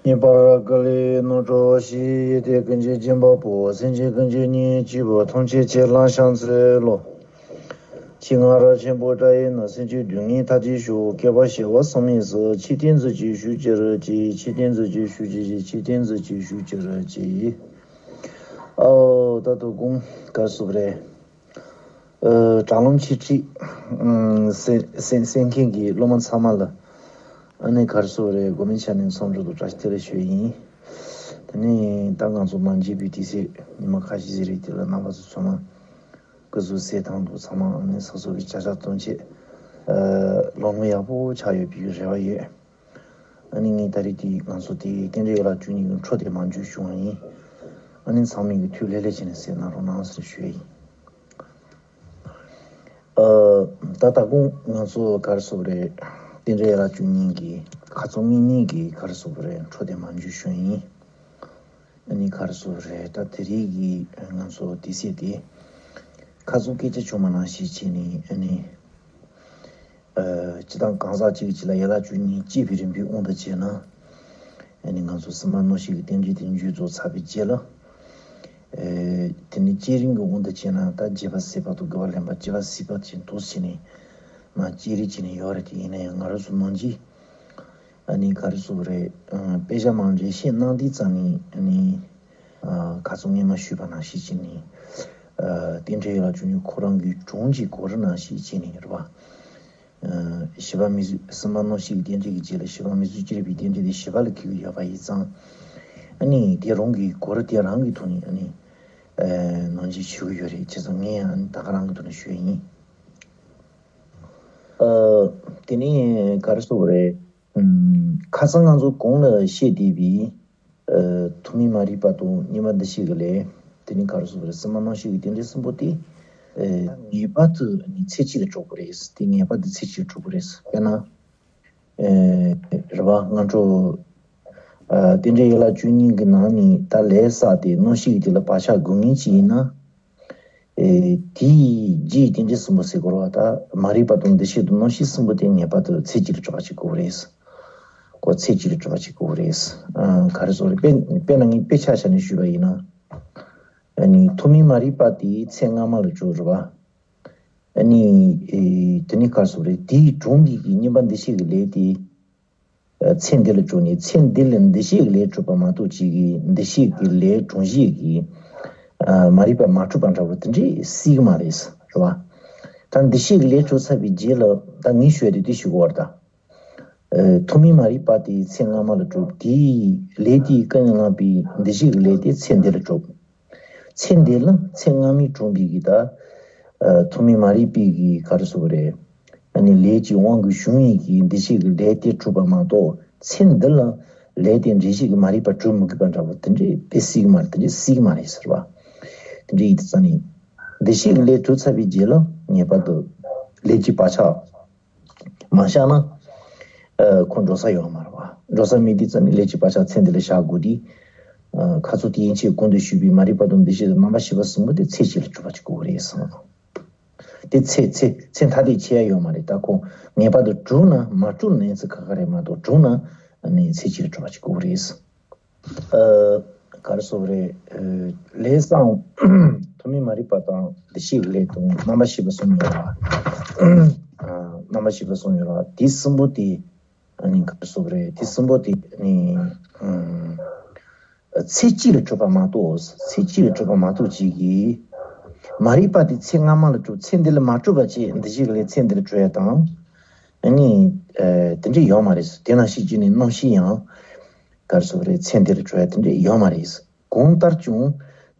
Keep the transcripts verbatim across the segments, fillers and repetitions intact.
ངེས་པར་དཀའ་ལས་རྣམ་གྲོལ་ཞི་ཡི་དེ། ཀུན་གྱི་སྦྱིན་པ་པོ། སེམས་ཅན་ཀུན་གྱི་སྙིང་རྗེ་བོ། ཐམས་ཅད་ཀྱི་བླ་ན་ཤར་ཚེ་ལོ། ཕྱི་ང་རོ་ཆེན་པོ་དགྲ་ཡི་ནང་། སེམས་ཅན་སྡུག་བསྔལ་མཐའ་ཡས་ཤོག། བསྐལ་པ་བྱེ་བ་ཚང་མའི་སུ། ཆེ་བསྟན་ཚུལ་གྱིས་བཞུགས་གྱུར་ཅིག། ཆེ་བསྟན་ཚུལ་གྱིས་བཞུགས་གྱུར་ཅིག། ཆེ་བསྟན་ཚུལ་གྱིས་བཞུགས་གྱུར་ཅིག། ཨོ་ད་དུ་དགོངས་གར་སོབ་རེད། ཨ་དྲ་ལམ་འཆད་ཁྲིད་ཨ་གསན་གསན་གསན་མཁན་གྱི་སློབ་མ་ཚང་མ་ལ་ཨ་ནི་གར་སོབ་རེད། དགོན་པའི་ཆ་ནས་འཚམས་འདྲི་དང་བཀྲ་ཤིས་བདེ་ལེགས་ཞུ་ཡི་ཡིན། དེ་ནས་ད་ང་ཚོ་མ་མཇལ་བའི་དུས་ཚོད་ཉི་མ་ཁ་ཤས་ཤིག་རེད། དེ་ལ་རྣམ་པ་ཚོ་ཚང་མ་སྐུ་གཟུགས་གསལ་ཐང་དུ་ཚང་མ་ཨ་ནི་སོ་སོ་གི་བྱ་བཞག་གཙོ་ཆེ་ཨ་ལོ་ངོ་ཡག་པོ་ཆགས་ཡོད་པའི་རེ་བ་ཡོད། ཨ་ནི་ངས་ད་རེས་དེ་ང་ཚོ་དེ་རྟེན་འབྲེལ་ཡན་ལག་བཅུ་གཉིས་ཀྱི་འཕྲོ་དེ་མ་འཇུས་བྱུང་བ་ཡིན། ཨ་ནི་ཚང་མས་ཀྱི་ཐུགས་ལྷོད་ལྷོད་བྱས་ནས་གསན་གནང་རོགས་གནང་ཟེར་ཞུ་ཡ་ཡིན། ཨ་ད་ད་དགོང་ང་ཚོ་གར་སོབ་རེད། རྟེན་འབྲེལ་ཡན་ལག་བཅུ་གཉིས་ཀྱི་ཁ་ཚོན་དངོས་གཉིས་ཀྱི་གར་སོབ་རེད། འཕྲོ་དེ་མ་འཇུས་བྱུང་ཡིན། ཨ་ནི་གར་སོབ་རེད། ད་དེ་རིང་གི་ང་ཚོ་དུས་ཚོད་དེ་ཁ་ཚོན་སྐད་ཆ་བྱུང་མ་ནང་བཞིན་བྱས་ནས་ཨ་ནི། ཨ་སྤྱི་བཏང་གང་ཟག་གཅིག་གིས་ལ་ཡན་ལག་བཅུ་གཉིས་སྐྱེས་པའི་རིམ་པའི་དབང་དུ་བྱས་ན། ཨ་ནི་ང་ཚོ་སེམས་པ་རྣམ་ཤེས་ཀྱི་རྟེན་འབྲེལ་དེ་མཇུག་རྫོགས་ཚར་བའི་རྗེས་ལ། ཨ་དེ་ནི་བསྐྱེད་རིམ་གྱི་དབང་དུ་བྱས་ན་ད་རྒྱས་པ་ཟད་པ་དང་དགུ་པ་ལེན་པ་བཅུ་པ་ཟད་པ་བྱས་འདུག་བྱས་ནས་མ་བསྐྱེད་རིམ་བྱས་ནས་ཡོད་རེད། དེ་ཡིན་ན་ཡང་ང་རང་ཚོ་ནང་གི་ཨ་ནི་ག་རེ་ཟེར་དགོས་རེད། ཨ་དཔེ་ཆ་མང་འགྲེལ་བཤད་གནང་དུས་ཙམ་ནས་ཨ་ནི། ཨ་ཁ་སང་སྔས་མ་ཞུས་པ་ནང་བཞིན་བྱས་ནས། ཨ་རྟེན་འབྲེལ་ཡན་ལག་བཅུ་གཉིས་ཁོ་རང་གི་གྲངས་ཀྱི་གོ་རིམ་ནང་བཞིན་བྱས་ནས་རེད་པ། ཨ་བཞི་པ་མིང་གཟུགས་སེམས་པ་རྣམ་ཤེས་ཀྱི་རྟེན་འབྲེལ་གྱི་རྗེས་ལ་བཞི་པ་མིང་གཟུགས་ཅི་རིགས་པའི་རྟེན་འབྲེལ་དེ་བཞི་པ་ལ་འཁེལ་གྱི་ཡོད་པ་ཡིན་ཙང་། ཨ་ནི་དེ་རང་གི་གོ་རིམ་དེ་རང་གི་ཐོག་ནས་ཨ་ནི་ཨ་ནང་བཞིན་ཞུ་གི་ཡོད་རེད། བྱས་ཙང་ངས་ཨ་ནི་ད་ག་རང་གི་ཐོག་ནས་ཞུ་ཡ་ཡིན། ཨ་དེ་ནས་ག་རེ་ཟེར་དགོས་རེད། ཨམ་ཁ་སང་ང་ཚོ་གོང་ལ་བཤད་བསྡད་པའི་ཨ་ཐོག་མའི་མ་རིག་པ་དང་གཉིས་པ་འདུ་ཤེས་ཀྱི་ལས། དེ་ནི་ག་རེ་ཟེར་དགོས་རེད། སེམས་པ་རྣམ་ཤེས་ཀྱི་རྟེན་འབྲེལ་གསུམ་པོ་དེ་ཨ་ངེས་པར་དུ་ནི་ཚེ་གཅིག་ལ་གྲུབ་དགོས་རེད། དེ་ངེས་པར་དུ་ཚེ་གཅིག་ལ་གྲུབ་དགོས་རེད། དཔེར་ན་ཨ་རེད་པ། སྔ་དྲོ་ཨ་རྟེན་འབྲེལ་ཡན་ལག་བཅུ་གཉིས་ཀྱི་ནང་ནས་ད་ལས་བསགས་ཏེ་རྣམ་ཤེས་ཀྱི་དེ་ལ་བག་ཆགས་འགོས་མཁན་ཅིག་ཡིན་ན། ཨེ་དེའི་རྗེས་རྟེན་འབྲེལ་གསུམ་པོ་ཟེར་དགོས་རེད་པ། ད་མ་རིག་པ་དང་འདུ་ཤེས་དང་རྣམ་ཤེས་གསུམ་པོ་དེ་ངེས་པར་དུ་ཚེ་གཅིག་ལ་གྲུབ་པ་ཞིག་དགོས་རེད། ཁོ་ཚེ་གཅིག་ལ་གྲུབ་པ་ཞིག་དགོས་རེད། ཨ་ག་རེ་ཟེར་དགོས་རེད། དཔེ་དཔེར་ན་ངས་དཔེ་ཆ་བཞག་ནས་ཞུས་པ་ཡིན་ན། ཨ་ནི་ཐོག་མའི་མ་རིག་པ་དེ་ཚེ་སྔ་མ་ལ་གྲུབ་རེད་པ། ཨ་ནི་ཨེ་དེ་ནི་ག་རེ་ཟེར་དགོས་རེད། དེའི་གྲངས་ཀྱི་གཉིས་པ་འདུ་ཤེས་ཀྱི་ལས་དེ། ཚེ་འདི་ལ་གྲུབ་ནས་ཚེ་འདི་ལ་འདུ་ཤེས་ཀྱི་ལས་གྲུབ་པ་མ་གཏོགས་ཅིག་གིས་འདུ་ཤེས་ཀྱི་ལས་གྲངས་བཞི་གིས་ཨ་མ་རིག་པ་མ་གྲུབ་པ་འདྲ་བོ་དེ་འདྲས་སྲིད་ཀྱི་མ་རེད། རེད་པ། ད་འདུ་ཤེས་ཀྱི་ལས་གྲུབ་ཚར་བའི་རྗེས་ལ་ད་ངས་ཞུ་ཡ་དེ་དེ་ཞུ་དགོས་པ་རེད་ད། ཨ་ཐོག་མའི་མ་རིག་པ་དེ་ཚེ་སྔ་མ་ལ་གྲུབ། དེའི་ལས་དེས་ཀུན་ནས་བསླངས་པའི་འདུ་ཤེས་ཀྱི་ལས་དེ་ཚེ་འདི་ལ་གྲུབ། ཚེ་འདི་ལ་ཚེ་སྔ་མའི་གྲངས་པའི་གི་ད་ཨ་ཐོག་མའི་མ་རིག་པའི་གི་ག་རེ་ཟེར་དགོས་རེད། ཨ་ནི་ལས་ཀྱི་དབང་གིས་བྱུང་བའི་གི་འདུ་ཤེས་ཀྱི་ལས་དེ་གྲུབ་པ་མ་གཏོགས་ཚེ་འདི་ལ་ལས་དེ་འདྲེན་བྱེད་ཀྱི་མ་རིག་པ་གྲུབ་མི་དགོས་པ་འདྲ་བོ་དེ་འདྲས་དཔེ་སྲིད་ཀྱི་མ་རེད། དེ་འདྲས་སྲིད་ཀྱི་མ་རེད་ཟེར་བ། དེ་འདྲས་ཡིན་དུས་ཙང་ནི་འདུ་ཤེས་ཀྱི་ལས་གྲུབ་ཚར་བའི་རྗེས་ལ་ངེས་པར་དུ་ལས་ཀྱི་བག་ཆགས། མ་བཞག་ན། ཨ་ཁོ་འགྲོ་ས་ཡོད་མ་རེད་པ། འགྲོ་ས་མེད་དུས་ཙམ་ནས་ལས་ཀྱི་བག་ཆགས་ཚེ་འདི་ལ་བཞག་དགོས་དུས། ཨ་ཁ་ཚོན་དེ་ཡན་ཆད་གོང་དུ་ཞུས་པའི་མ་རིག་པ་དང་འདུ་ཤེས་དང་རྣམ་པ་བཞི་པ་གསུམ་པོ་དེ་ཚེ་གཅིག་ལ་གྲུབ་པ་ཅིག་དགོས་རེད་གསུངས། དེ་ཚེ་ཚེ་ཚེ་མཐའ་དེ་ཆད་ཡ་ཡོད་མ་རེད། ད་ཁོ་ངེས་པར་དུ་གྲུབ་ན་མ་གྲུབ་ན་ཡིན་ཚེ་ཁ་ཁ་རེད་མ་གཏོགས་གྲུབ་ན་ནི་ཚེ་གཅིག་ལ་གྲུབ་པ་ཅིག་དགོས་རེད། ཨ་ག་རེ་ཟེར་དགོས་རེད། ཨ་ལས་བསགས། ཐོག་མའི་མ་རིག་པ་དང་འདུ་ཤེས་ཀྱི་ལས་དང་རྣམ་པ་བཞི་པ་གསུམ་ཡོད་ལ། ཨ་རྣམ་པ་བཞི་པ་གསུམ་ཡོད་ལ། དེ་གསུམ་པོ་དེ་ཨ་ནི་ག་རེ་ཟེར་དགོས་རེད། དེ་གསུམ་པོ་དེ་ནི་ཨ་ཚེ་གཅིག་ལ་གྲུབ་པ་མ་གཏོགས། ཚེ་གཅིག་ལ་གྲུབ་པ་མ་གཏོགས་ཅིག་གིས་མ་རིག་པ་དེ་ཚེ་སྔ་མ་ལ་གྲུབ། ཚེ་འདི་ལ་མ་གྲུབ་པ་བྱས། འདུ་ཤེས་ཀྱི་ལས་ཚེ་འདི་ལ་གྲུབ་ཡ་དང་། ཨ་ནི་ཨ་དེ་འདྲ་ཡོད་མ་རེད། དེ་ནང་བཞིན་བྱས་ནས་རྣམ་ཤེས་ཡང་ག་རེ་ཟེར་དགོས་རེད། ཚེ་འདི་ལ་གྲུབ་ཡ་དེ་འདྲ་ཡོད་མ་རེད། གང་ལྟར་ཀྱང་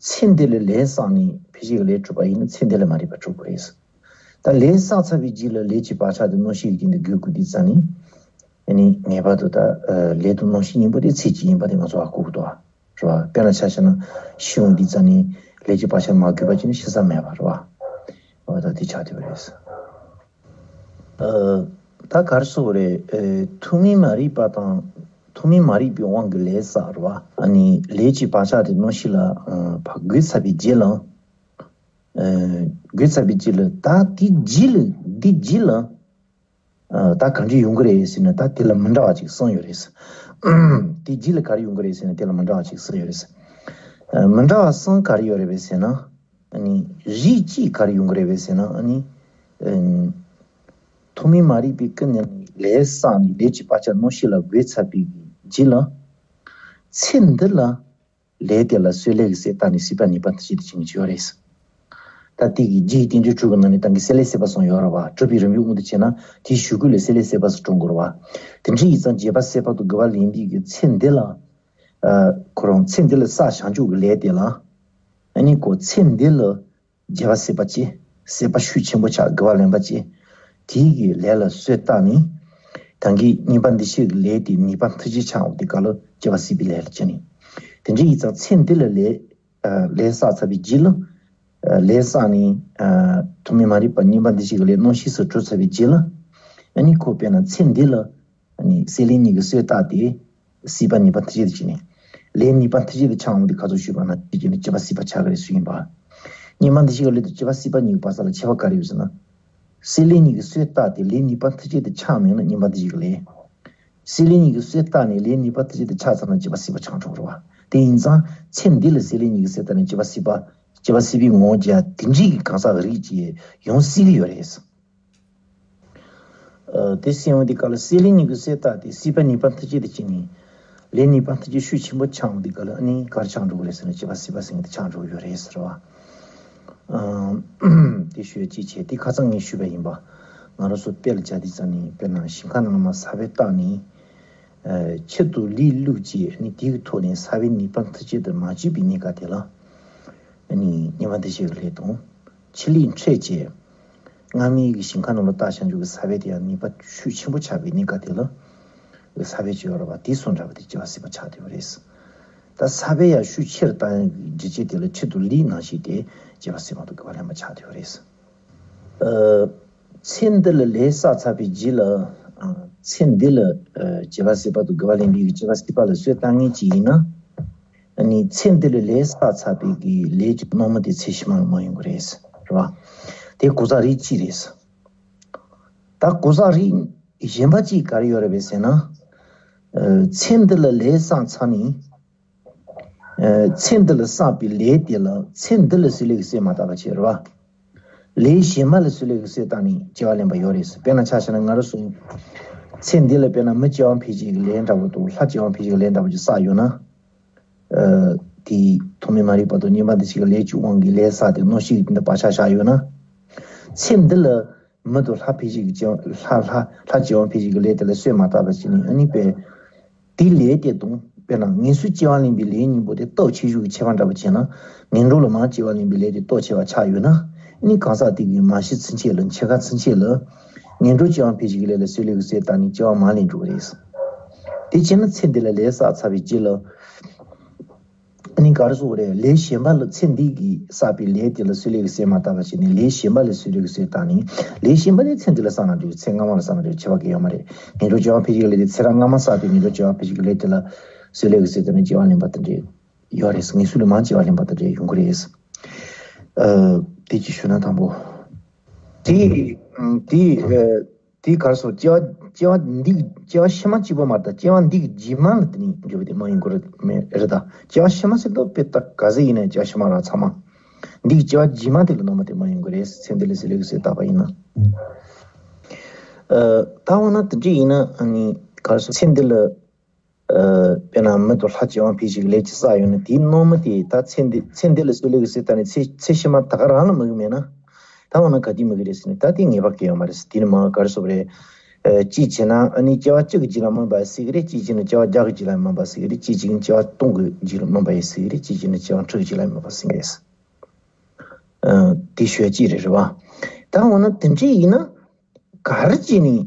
ཚེ་འདི་ལ་ལས་བསགས་ནས་ཕལ་ཆེར་གྱི་ལས་གྲུབ་པ་ཡིན་ན་ཚེ་འདི་ལ་མ་རིག་པ་གྲུབ་དགོས་རེད། ད་ལས་བསགས་ཚར་བའི་རྗེས་ལ་ལས་ཀྱི་བག་ཆགས་དེ་རྣམ་ཤེས་ཀྱི་སྟེང་དུ་འགོས་དགོས་དུས་ཙམ་ནས། ཨ་ནི་ངེས་པར་དུ་ད་ཨ་ལས་དང་རྣམ་ཤེས་གཉིས་པོ་དེ་ཚེ་གཅིག་ཡིན་པ་དེ་ང་ཚོ་ཧ་གོ་དགོས་འདུག་ཨ། རེད་བ། དཔེར་ན་ཆ་བཞག་ན་ཤི་ཡོང་དུས་ཙམ་ནས་ལས་ཀྱི་བག་ཆགས་མ་གོས་པ་བྱས་ན་ཤི་ས་མེད་པ་རེད་བ། འོ་ད་དེ་ཆགས་བསྡད་པ་རེད། ཨ་ད་ག་རེ་ཟེར་དགོས་རེད། ཨ་ཐོག་མའི་མ་རིག་པ་དང་ཐོག་མའི་མ་རིག་པའི་དབང་གིས་ལས་བསགས་རེད་བ། ཨ་ནི་ལས་ཀྱི་བག་ཆགས་དེ་རྣམ་ཤེས་ལ་ཨ་ཕར་འགོས་ཚར་བའི་རྗེས་ལ། ཨ་འགོས་ཚར་བའི་རྗེས་ལ་ད་དེ་རྗེས་ལ་འདི་རྗེས་ལ། ཨ་ད་ག་འདྲ་ཡོང་གི་རེད་ཟེར་ན། ད་དེ་ལ་མི་འདྲ་བ་ཅིག་གསུངས་ཡོད་རེད། དེ་རྗེས་ལ་ག་རེ་ཡོང་གི་རེད་ཟེར་ན། དེ་ལ་མི་འདྲ་བ་ཅིག་གསུངས་ཡོད་རེད། ཨ་མི་འདྲ་བ་གསུམ་ག་རེ་ཡོད་རེད་པས་ཟེར་ན། ཨ་ནི་རིགས་གཅིག་ག་རེ་ཡོང་གི་རེད་པས་ཟེར་ན། ཨ་ནི་ཨ་ཐོག་མའི་མ་རིག་པའི་ཀུན་ནས་ལས་བསགས་ནས། ལས་ཀྱི་བག་ཆགས་སྣང་ཤས་ལ་བགོས་ཚར་བའི་རྗེས་ལ། ཚེ་འདི་ལ་ལས་དེ་ལ་སྲོད་ལས་ཀྱི་སྲོལ་བཏགས་ནས་སྲིད་པ་ནད་པ་མཐར་བྱེད་དུ་བྱིན་གྱི་ཡོད་རེད། ད་དེ་གི་རྗེ་ཡི་བསྟན་བཅོས་དྲུག་གི་ནང་ནས་ད་གིན་སྲོད་ལས་སྲིད་པ་གསུངས་ཡོད་རེད་བ། གྲུབ་པའི་རིམ་པའི་དབང་དུ་བྱས་ན། དེའི་གཞུག་གུ་ལ་སྲོད་ལས་སྲིད་པ་ཟེར་འགྲོ་གི་རེད་བ། དེ་འདྲ་ཡིན་ཙང་རྒྱས་པ་སྲིད་པ་དང་དགེ་བ་ལེན་པའི་གི་ཚེ་འདི་ལ། ཨ་ཁོ་རང་ཚེ་འདི་ལ་བསགས་བྱང་ཆུབ་ཀྱི་ལས་དེ་ལ། ཨ་ནི་ཁོ་ཚེ་འདི་ལ་རྒྱས་པ་སྲིད་པ་སྐྱེ། སྲིད་པ་ཤུགས་ཆེན་པོ་ཆགས། དགེ་བ་ལེན་པ་སྐྱེ། དེའི་གི་ལས་ལ་སྲོལ་བཏགས་ནས། ད་གིན་ཉེས་པ་འདུ་ཤེས་ཀྱི་ལས་དེ་ནད་པ་མཐར་བྱེད་ཆགས་འོང་དུས་སྐབས་ལ་རྒྱས་པ་སྲིད་པའི་ལས་ལ་བྱས་ནས། དེ་འདྲ་ཡིན་ཙང་ཚེ་འདི་ལ་ལས་ཨ་ལས་བསགས་ཚར་བའི་རྗེས་ལ། ཨ་ལས་བསགས་ནས་ཨ་ཐོག་མའི་མ་རིག་པ་ཉེས་པ་འདུ་ཤེས་ཀྱི་ལས་སྣང་ཤས་སུ་གྲུབ་ཚར་བའི་རྗེས་ལ། ཨ་ནི་ཁོ་དཔེར་ན་ཚེ་འདི་ལ་ཨ་ནི་སྲེད་ལེན་གཉིས་ཀྱི་སྲོལ་བཏགས་ཏེ། སྲིད་པ་ནད་པ་མཐར་བྱེད་དུ་བྱས་ནས། ལས་ནད་པ་མཐར་བྱེད་དུ་ཆགས་འོང་དུས་ག་ཚོད་ཞུས་པ་ན། དེ་བྱས་ནས་རྒྱས་པ་སྲིད་པ་ཆགས་ཀྱི་རེད་ཟེར་གྱི་ཡིན་པ། ཉེས་པ་འདུ་ཤེས་ཀྱི་ལས་དང་རྒྱས་པ་སྲིད་པ་གཉིས་ཀྱི་བར་ས་ལ་ཁྱད་པར་ག་རེ་ཡོད་ཟེར་ན། སྲེད་ལེན་གཉིས་ཀྱི་སྲོལ་བཏགས་ཏེ་ལས་ནད་པ་མཐར་བྱེད་དུ་ཆགས་མེད་ན་ཉེས་པ་འདུ་ཤེས་ཀྱི་ལས། སྲེད་ལེན་གཉིས་ཀྱི་སྲོལ་བཏགས་ནས་ལས་ནད་པ་མཐར་བྱེད་དུ་ཆགས་ཚར་ན་རྒྱས་པ་སྲིད་པ་ཆགས་འགྲོ་གི་རེད་བ། དེ་ཡིན་ཙང་ཚེ་འདི་ལ་སྲེད་ལེན་གཉིས་ཀྱི་སྲོལ་བཏགས་ནས་རྒྱས་པ་སྲིད་པ། རྒྱས་པ་སྲིད་པའི་ངོ་བོ་རྒྱས་དེ་འདྲའི་གི་གང་ཟག་རིགས་ཀྱི་ཡོང་སྲིད་ཀྱི་ཡོད་རེད། ཨ་དེ་སྲིད་འོང་དུས་སྐབས་ལ་སྲེད་ལེན་གཉིས་ཀྱི་སྲོལ་བཏགས་ཏེ་སྲིད་པ་ནད་པ་མཐར་བྱེད་དུ་བྱས་ནས། ལས་ནད་པ་མཐར་བྱེད་ཤུགས་ཆེན་པོ་ཆགས་འོང་དུས་སྐབས་ལ་ཨ་ནི་ག་རེ་ཆགས་འགྲོ་གི་རེད་ཟེར་ན། རྒྱས་པ་སྲིད་པ་ཟེར་མཁན་དེ་ཆགས་འགྲོ་གི་ཡོད་རེད་ཟེར་བ། ཨ་དེ་ཞུ་ཡ་གཅིག་བྱས། དེ་ཁ་སང་ངས་ཞུས་པ་ཡིན་པ། ང་རང་ཚོ་དཔེ་ལ་བྱ་དུས་ཙམ་ནས། དཔེར་ན་ཞིང་ཁ་ནང་ལ་མར་ས་བོན་བཏབ་ནས། ཨ་ཆུ་དང་ལུད་བླུགས་བྱས། ཨ་ནི་དེ་གི་ཐོག་ནས་ས་བོན་ནད་པ་མཐར་བྱེད་དུ་མ་བྱས་པའི་གནས་སྐབས་དེ་ལ། ཨ་ནི་ཉེས་པ་འདུ་ཤེས་ཀྱི་ལས་དང་། ཆུ་ལུད་འཕྲད་བྱས། སྔ་མའི་གི་ཞིང་ཁ་ནང་ལ་བཏབ་བཞག་རྒྱུ་གི་ས་བོན་དེ་ཡང་ནད་པ་ཤུགས་ཆེན་པོ་ཆགས་པའི་གནས་སྐབས་དེ་ལ། ས་བོན་ཅིག་ཡོད་རེད་བ། དེ་གསུམ་འདྲ་བ་དེ་རྒྱས་པ་སྲིད་པ་ཆགས་བསྡད་པ་རེད། ད་ས་བོན་ཡང་ཤུགས་ཆེ་རུ་བཏང་ཡག་གི་རྒྱུ་རྐྱེན་དེ་ལ་ཆུ་དང་ལུད་ནང་བཞིན་དེ་རྒྱས་པ་སྲིད་པ་དང་དགེ་བ་ལེན་པ་ཆགས་བསྡད་པ་རེད། ཨ་ཚེ་འདི་ལ་ལས་བསགས་ཚར་བའི་རྗེས་ལ། ཨ་ཚེ་འདི་ལ་ཨ་རྒྱས་པ་སྲིད་པ་དང་དགེ་བ་ལེན་པའི་གི་རྒྱས་པ་སྲིད་པ་ལ་སྲོལ་བཏང་མཁན་ཅིག་ཡིན་ན། ཨ་ནི་ཚེ་འདི་ལ་ལས་བསགས་ཚར་བའི་གི་ལས་ཀྱི་རྣམ་སྨིན་དེ་ཚེ་ཕྱི་མ་ལ་མར་ཡོང་གི་རེད། རེད་བ། དེ་གང་ཟག་རིགས་གཅིག་རེད། ད་གང་ཟག་རིགས་གཞན་པ་གཅིག་ག་རེ་ཡོད་རེད་པས་ཟེར་ན། ཨ་ཚེ་འདི་ལ་ལས་བསགས་ཚར་ནས། ཨ་ཚེ་འདི་ལ་བསགས་པའི་ལས་དེ་ལ་ཚེ་འདི་ལ་སྲོད་ལས་ཀྱི་སྲོལ་མ་བཏགས་པ་བྱས། རེད་བ། ལས་གཞན་པ་ལ་སྲོད་ལས་ཀྱི་སྲོལ་བཏགས་ནས་སྐྱེ་བ་ལེན་པ་ཡོད་རེད། དཔེར་ན་ཆ་བཞག་ན་ང་རང་ཚོ་ཚེ་འདི་ལ་དཔེར་ན་མི་སྐྱེ་བ་འཕེལ་བྱེད་ཀྱི་ལས་འདྲ་པོ་དང་ལྷ་སྐྱེ་བ་འཕེལ་བྱེད་ཀྱི་ལས་འདྲ་པོ་ཅིག་བསགས་ཡོད་ན། ཨ་དེའི་ཐོག་མའི་མ་རིག་པ་དང་ཉེས་པ་འདུ་ཤེས་ཀྱི་ལས་ཀྱི་དབང་གིས་ལས་བསགས་ཏེ་སྣང་ཤས་ཀྱི་དེ་འདྲ་བག་ཆགས་བཞག་ཡོད་ན། ཚེ་འདི་ལ་མི་དང་ལྷ་འཕེལ་བྱེད་ཀྱི་སྐྱེ་བ། ལྷ་ལྷ་ལྷ་སྐྱེ་བ་འཕེལ་བྱེད་ཀྱི་ལས་དེ་ལ་སྲོལ་མ་བཏགས་པ་བྱས་ནས། ཨ་ནི་དཔེ་དེའི་ལས་དེ་དང་། དཔེར་ན་ངན་སོང་སྐྱེ་བ་ལེན་པའི་ལས་གཉིས་པོ་དེ་སྟོབས་ཆེ་ཤོས་ཀྱི་ཁྱད་པར་འདྲ་པོ་བྱས་ན། ངན་འགྲོ་ལ་མར་སྐྱེ་བ་ལེན་པའི་ལས་དེ་སྟོབས་ཆེ་བ་ཆགས་ཡོད་ན། ཨ་ནི་གང་ཟག་དེ་གིས་མ་ཤི་ཚུན་ཆད་ལ། འཆི་ཁ་ཚུན་ཆད་ལ་ངན་འགྲོ་སྐྱེ་བ་འཕེལ་བྱེད་ཀྱི་ལས་ལ་སྲོད་ལས་ཀྱི་སྲོལ་བཏགས་ནས་སྐྱེ་བ་མར་ལེན་འགྲོ་གི་རེད། དེ་བྱས་ན་ཚེ་འདི་ལ་ལས་བསགས་ཚར་བའི་རྗེས་ལ། ཨ་ནི་ག་རེ་ཟེར་དགོས་རེད། ལས་གཞན་པ་ལ། ཚེ་འདི་གི་བསགས་པའི་ལས་དེ་ལ་སྲོད་ལས་ཀྱི་སྲོལ་མ་བཏགས་པ་བྱས་ནས། ལས་གཞན་པ་ལ་སྲོད་ལས་ཀྱི་སྲོལ་བཏགས་ནས། ལས་གཞན་པ་དེ་ཚེ་འདི་ལ་བསགས་ན་འགྲིག་ཚེ་སྔ་མ་ལ་བསགས་ན་འགྲིག་ཁྱད་པར་གང་ཡང་ཡོད་མ་རེད། ངན་འགྲོ་སྐྱེ་བ་འཕེལ་བྱེད་ཀྱི་ལས་དེ་ཚེ་རབས་སྔ་མ་བསགས་པའི་ངན་འགྲོ་སྐྱེ་བ་འཕེལ་བྱེད་ཀྱི་ལས་དེ་ལ་སྲོད་ལས་ཀྱི་སྲོལ་བཏགས་ནས་སྐྱེ་བ་ལེན་པ་དེ་འདྲ་ཡོད་རེད། ངན་སོང་ལ་མར་སྐྱེ་བ་ལེན་པ་དེ་འདྲ་ཡོང་གི་རེད། ཨ་དེ་ཅིག་ཞུ་ན་དང་པོ། དེ་དེ་ཨ། དེ་ག་རེ་ཟེར། སྐྱེ་བ་སྐྱེ་བ་འདི་སྐྱེ་བ་ཕྱི་མ་གཅིག་པོ་མ་རེད། ད་སྐྱེ་བ་འདི་གི་རྗེས་མ་ལ་དེ་ནས་འགྱུར་བ་དེ་མར་ཡོང་གི་རེད། མེད་རེད། ད་སྐྱེ་བ་ཕྱི་མ་ཟེར་དུས་དཔེ་ད་ག་ཚོད་ཡིན་ན་སྐྱེ་བ་ཕྱི་མ་རང་ཚང་མ། འདི་གི་སྐྱེ་བ་རྗེས་མ་དེ་ལ་རྣམ་སྨིན་དེ་མར་ཡོང་གི་རེད། ཚེ་འདི་ལ་སྲོད་ལས་ཀྱི་སྲོལ་བཏགས་པ་ཡིན་ན། ཨ་ད་འོ་ན་དེ་འདྲ་ཡིན་ན་ཨ་ནི་ག་རེ་ཟེར། ཚེ་འདི་ལ། ཨ་དཔེར་ན་མི་དང་ལྷ་སྐྱེ་བ་འཕེལ་བྱེད་ཀྱི་ལས་ཅིག་བསགས་ཡོད་ན། དེའི་རྣམ་སྨིན་དེ་ད་ཚེ་འདི་ཚེ་འདི་ལ་སྲོད་ལས་ཀྱི་སྲོལ་བཏགས་ནས་ཚེ་ཚེ་ཕྱི་མ་ད་ག་རང་ལ་སྨིན་གི་མེད་ན། ད་འོ་ན་ག་དུས་སྨིན་གི་རེད་ཟེར་ན། ད་དེ་ངེས་པ་གང་ཡང་མ་རེད་ཟེར། དེ་ནི་མར་ག་རེ་ཟེར་དགོས་རེད། ཨ་གཅིག་བྱས་ན་ཨ་ནི་སྐྱེ་བ་གཅིག་གི་རྗེས་ལ་སྨིན་པ་སྲིད་གི་རེད། གཅིག་བྱས་ན་སྐྱེ་བ་བརྒྱ་གི་རྗེས་ལ་སྨིན་པ་སྲིད་གི་རེད། གཅིག་བྱས་ན་སྐྱེ་བ་སྟོང་གི་རྗེས་ལ་སྨིན་པ་ཡང་སྲིད་གི་རེད། གཅིག་བྱས་ན་སྐྱེ་བ་ཁྲི་གི་རྗེས་ལ་སྨིན་པ་སྲིད་གི་རེད། ཨ་དེ་ཞུ་ཡ་གཅིག་རེད། རེད་བ། ད་འོ་ན་དེ་འདྲ་ཡིན་ན། ག་རེ་བྱས་ནས།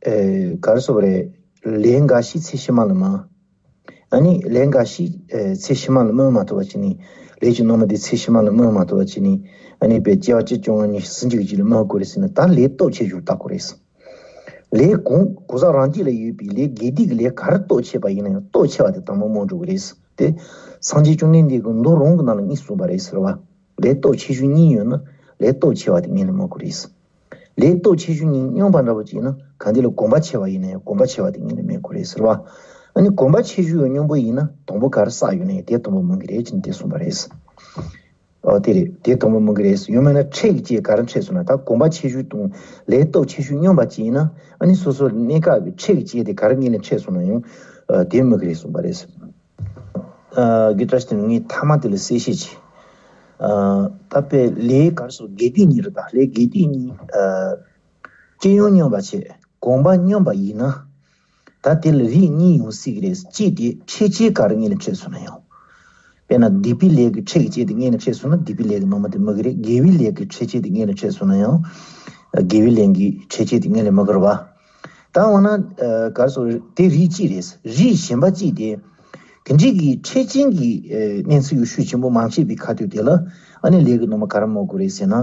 ཨེ་ག་རེ་ཟེར་དགོས་རེད། ལས་འགའ་ཞིག་ཚེ་ཕྱི་མ་ལ་སྨིན། ཨ་ནི་ལས་འགའ་ཞིག་ཨེ་ཚེ་ཕྱི་མ་ལ་སྨིན་མ་ཐུབ་པ་བྱས་ནས། ལས་ཀྱི་རྣམ་སྨིན་དེ་ཚེ་ཕྱི་མ་ལ་སྨིན་མ་ཐུབ་པ་བྱས་ནས། ཨ་ནི་དཔེ་སྐྱེ་བ་བཅུ་བཅོ་ལྔ་ཉི་ཤུ་སུམ་ཅུ་གི་རྗེས་ལ་སྨིན་དགོས་རེད་ཟེར་ན། ད་ལས་སྟོབས་ཆེ་ཤོས་བཏགས་དགོས་རེད། ལས་གང་གང་ཟག་རང་རྒྱུད་ལ་ཡོད་པའི་ལས་དགེ་སྡིག་གི་ལས་ག་རེ་སྟོབས་ཆེ་བ་ཡིན་ན་ཡང་། སྟོབས་ཆེ་བ་དེ་དང་པོ་སྨིན་འགྲོ་གི་རེད། དེ་སངས་རྒྱས་བཅོམ་ལྡན་འདས་ཀྱིས་མདོ་རང་གི་ནང་ལ་གཉིས་གསུངས་པ་རེད་ཟེར་བ། ལས་སྟོབས་ཆེ་ཤོས་གཉིས་ཡོད་ན། ལས་སྟོབས་ཆེ་བ་དེ་ངེས་ལེགས་སྨིན་དགོས་རེད། ལས་སྟོབས་ཆེ་ཤོས་གཉིས་སྙོམས་པ་འདྲ་པོ་ཅིག་ཡིན་ན། གང་དེ་ལ་གོམས་པ་ཆེ་བ་ཡིན་ན་ཡང་གོམས་པ་ཆེ་བ་དེ་ངེས་ལེགས་སྨོས་དགོས་རེད་ཟེར་བ། ཨ་ནི་གོམས་པ་ཆེ་ཤོས་ཡང་སྙོམས་པོ་ཡིན་ན་དང་པོ་ག་རེ་བསགས་ཡོད་ན་ཡང་དེ་དང་པོ་སྨོས་ཀྱི་རེད་ཅེས་དེ་གསུངས་པ་རེད། ཨོ་དེ་རེད། དེ་དང་པོ་སྨོས་ཀྱི་རེད། ཡང་མིན་ན་འཕྲལ་གྱི་རྐྱེན་ག་རེ་འཕྲད་སོང་ན། ད་གོམས་པ་ཆེ་ཤོས་དང་ལས་སྟོབས་ཆེ་ཤོས་སྙོམས་པ་ཅིག་ཡིན་ན། ཨ་ནི་སོ་སོ་གནས་སྐབས་ཀྱི་འཕྲལ་གྱི་རྐྱེན་དེ་ག་རེ་ངེས་ལེགས་འཕྲད་སོང་ན་ཡང་དེ་སྨོས་ཀྱི་རེད་གསུངས་པ་རེད། ཨ་གི་བཀྲ་ཤིས་དེ་ངས་མཐའ་མ་དེ་ལ་གསལ་བཤད་བྱེད། ཨ་ད་དཔེ་ལས་ག་རེ་ཟེར། དགེ་སྡིག་གཉིས་རེད། ད་ལས་དགེ་སྡིག་གཉིས། ཨ་སྤྱི་ཡོངས་སྙོམས་པ་བྱས། གོམས་པ་སྙོམས་པ་ཡིན་ན། ད་དེ་ལ་རིགས་གཉིས་ཡོང་སྲིད་ཀྱི་རེད། གཅིག་དེ་འཕྲལ་རྐྱེན་ག་རེ་ངེས་ལེགས་འཕྲད་སོང་ན་ཡང་། དཔེར་ན་སྡིག་པའི་ལས་ཀྱི་འཕྲལ་གྱི་རྐྱེན་དེ་ངེས་ལེགས་འཕྲད་སོང་ན་སྡིག་པའི་ལས་ཀྱི་རྣམ་པ་དེ་སྨོས་ཀྱི་རེད། དགེ་བའི་ལས་ཀྱི་འཕྲལ་རྐྱེན་དེ་ངེས་ལེགས་འཕྲད་སོང་ན་ཡང་། དགེ་བའི་ལས་ཀྱི་འཕྲལ་རྐྱེན་དེ་ངེས་ལེགས་སྨོས་ཀྱི་རེད་བ། ད་འོ་ན་ཨ་ག་རེ་ཟེར། དེ་རིགས་གཅིག་རེད། རིགས་གཞན་པ་གཅིག་དེ། དེ་འདྲའི་གི་འཕྲལ་རྐྱེན་གྱི་ཨ་གནས་ཚུལ་ཡང་ཤུགས་ཆེན་པོ་མ་འཕྲད་པའི་ཁ་ཐུག་དེ་ལ་ཨ་ནི་ལས་ཀྱི་རྣམ་པ་ག་རེ་སྨོས་དགོས་རེད་ཟེར་ན།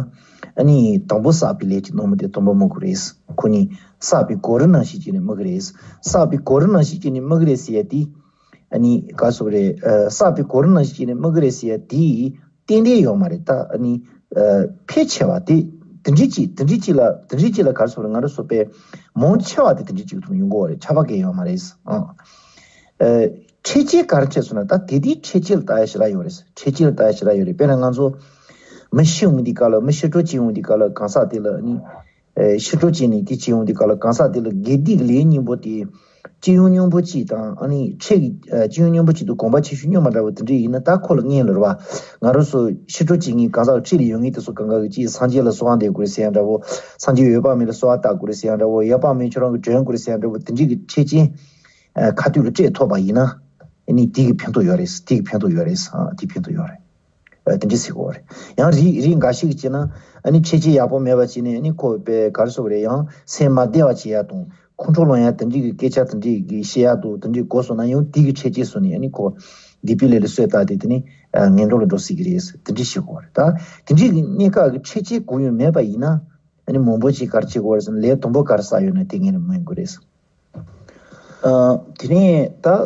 ཨ་ནི་དང་པོ་བསགས་པའི་ལས་ཀྱི་རྣམ་པ་དེ་དང་པོ་སྨོས་དགོས་རེད། ཁོ་ནི་བསགས་པའི་གོ་རིམ་ནང་བཞིན་བྱས་ནས་སྨོས་ཀྱི་རེད། བསགས་པའི་གོ་རིམ་ནང་བཞིན་བྱས་ནས་སྨོས་ཀྱི་རེད་ཟེར་ཡ་དེ། ཨ་ནི་ག་རེ་ཟེར་རེད། ཨ་བསགས་པའི་གོ་རིམ་ནང་བཞིན་བྱས་ནས་སྨོས་ཀྱི་རེད་ཟེར་ཡ་དེ། ཏན་ཏན་ཡོད་མ་རེད། ད་ཨ་ནི་ཨ་ཕལ་ཆེ་བ་དེ་དེ་འདྲའི་ཅིག་དེ་འདྲའི་ཅིག་ལ་དེ་འདྲའི་ཅིག་ལ་ག་རེ་ཟེར་རེད། ང་རང་ཚོ་དཔེ་མང་ཆེ་བ་དེ་དེ་འདྲའི་ཅིག་ཐུག་ཡོང་གི་ཡོད་རེད། ཁྱབ་པ་གང་ཡང་ཡོད་མ་རེད། ཨང་། ཨ་འཕྲལ་རྐྱེན་ག་རེ་འཕྲད་སོང་ན། ད་དེ་དེའི་འཕྲལ་རྐྱེན་ལ་ལྟ་ཡ་ཞེ་དྲག་ཡོད་རེད། འཕྲལ་རྐྱེན་ལ་ལྟ་ཡ་ཞེ་དྲག་ཡོད་རེད། དཔེར་ན་ང་ཚོ་མི་ཤི་འོང་དུས་སྐབས་ལ། མི་ཤི་འཕྲོ་ཅིག་འོང་དུས་སྐབས་ལ་གང་ཟག་དེ་ལ་ཨ་ནི། ཨེ་ཤི་འཕྲོ་བྱས་ནས་དེ་བྱེད་ཡོང་དུས་སྐབས་ལ་གང་ཟག་དེ་ལ་དགེ་སྡིག་ལས་གཉིས་པོ་དེ་སྤྱི་ཡོངས་སྙོམས་པོ་གཅིག་དང་། ཨ་ནི་འཕྲལ་གྱི་ཨ་སྤྱི་ཡོངས་སྙོམས་པོ་གཅིག་དང་གོམས་པ་ཆེ་ཤོས་སྙོམས་པ་འདྲ་བོ་དེ་འདྲ་ཡིན་ན། ད་ཁོ་ལ་ངེས་ལེགས་རེད་བ། ང་རང་ཚོ་ཤི་འཕྲོ་བྱེད་མཁན་གང་ཟག་འཁྲིས་ལ་ཡོད་མཁན་དེ་ཚོ་གང་ག་གི་ཅིག་སངས་རྒྱས་ལ་གསོལ་བ་འདེབས་དགོས་རེད་ཟེར་ཡ་འདྲ་བོ། སངས་རྒྱས་འོད་དཔག་མེད་ལ་གསོལ་བ་བཏབ་དགོས་རེད་ཟེར་ཡ་འདྲ་བོ། ཡབ་དཔག་མེད་ཁྱོད་རང་གིས་དྲན་དགོས་རེད་ཟེར་ཡ་འདྲ་བོ། དེ་འདྲའི་གི་འཕྲལ་རྐྱེན་ཨ་ཁ་ཐུག་ལ་སྤྲད་ཐུབ་པ་ཡིན་ན། ཨ་ནི་དེ་གི་ཕན་ཐོགས་ཡོད་རེད། དེ་གི་ཕན་ཐོགས་ཡོད་རེད། ཨ་དེ་ཕན་ཐོགས་ཡོད་རེད། ཨ་དེ་འདྲ་ཟེར་གྱི་ཡོད་རེད། ཡང་རིགས་རིགས་འགའ་ཞིག་གིས་བྱས་ན། ཨ་ནི་འཕྲལ་རྐྱེན་ཡག་པོ་མེད་པ་བྱས་ནས། ཨ་ནི་ཁོ་དཔེ་ག་རེ་ཟེར་དགོས་རེད། ཡང་སེམས་མ་བདེ་བ་བྱེད་ཡ་དང་། ཁོང་ཁྲོ་ལངས་ཡ་དེ་འདྲའི་གི་སྐད་ཆ་དེ་འདྲའི་གི་བཤད་ཡ་དང་། དེ་འདྲའི་གོ་སོང་ན་ཡང་དེ་གི་འཕྲལ་རྐྱེན་བཟོས་ནས། ཨ་ནི་ཁོ་སྡིག་པའི་ལས་ལ་སོས་བཏང་སྟེ། དེ་ནི་ཨ་ངན་འགྲོ་ལ་འགྲོ་སྲིད་ཀྱི་རེད། དེ་འདྲ་བཤད་ཀྱི་ཡོད་རེད། ད་དེ་འདྲའི་གི་གནས་སྐབས་ཀྱི་འཕྲལ་རྐྱེན་གང་ཡང་མེད་པ་ཡིན་ན། ཨ་ནི་མང་པོ་ཅིག་ག་རེ་བྱེད་དགོས་རེད་ཟེར་ན། ལས་དང་པོ་ག་རེ་བསགས་ཡོད་ན་དེ་ངེས་ལེགས་སྨོས་དགོས་རེད། ཨ་དེ་ནས་ད་ཨ་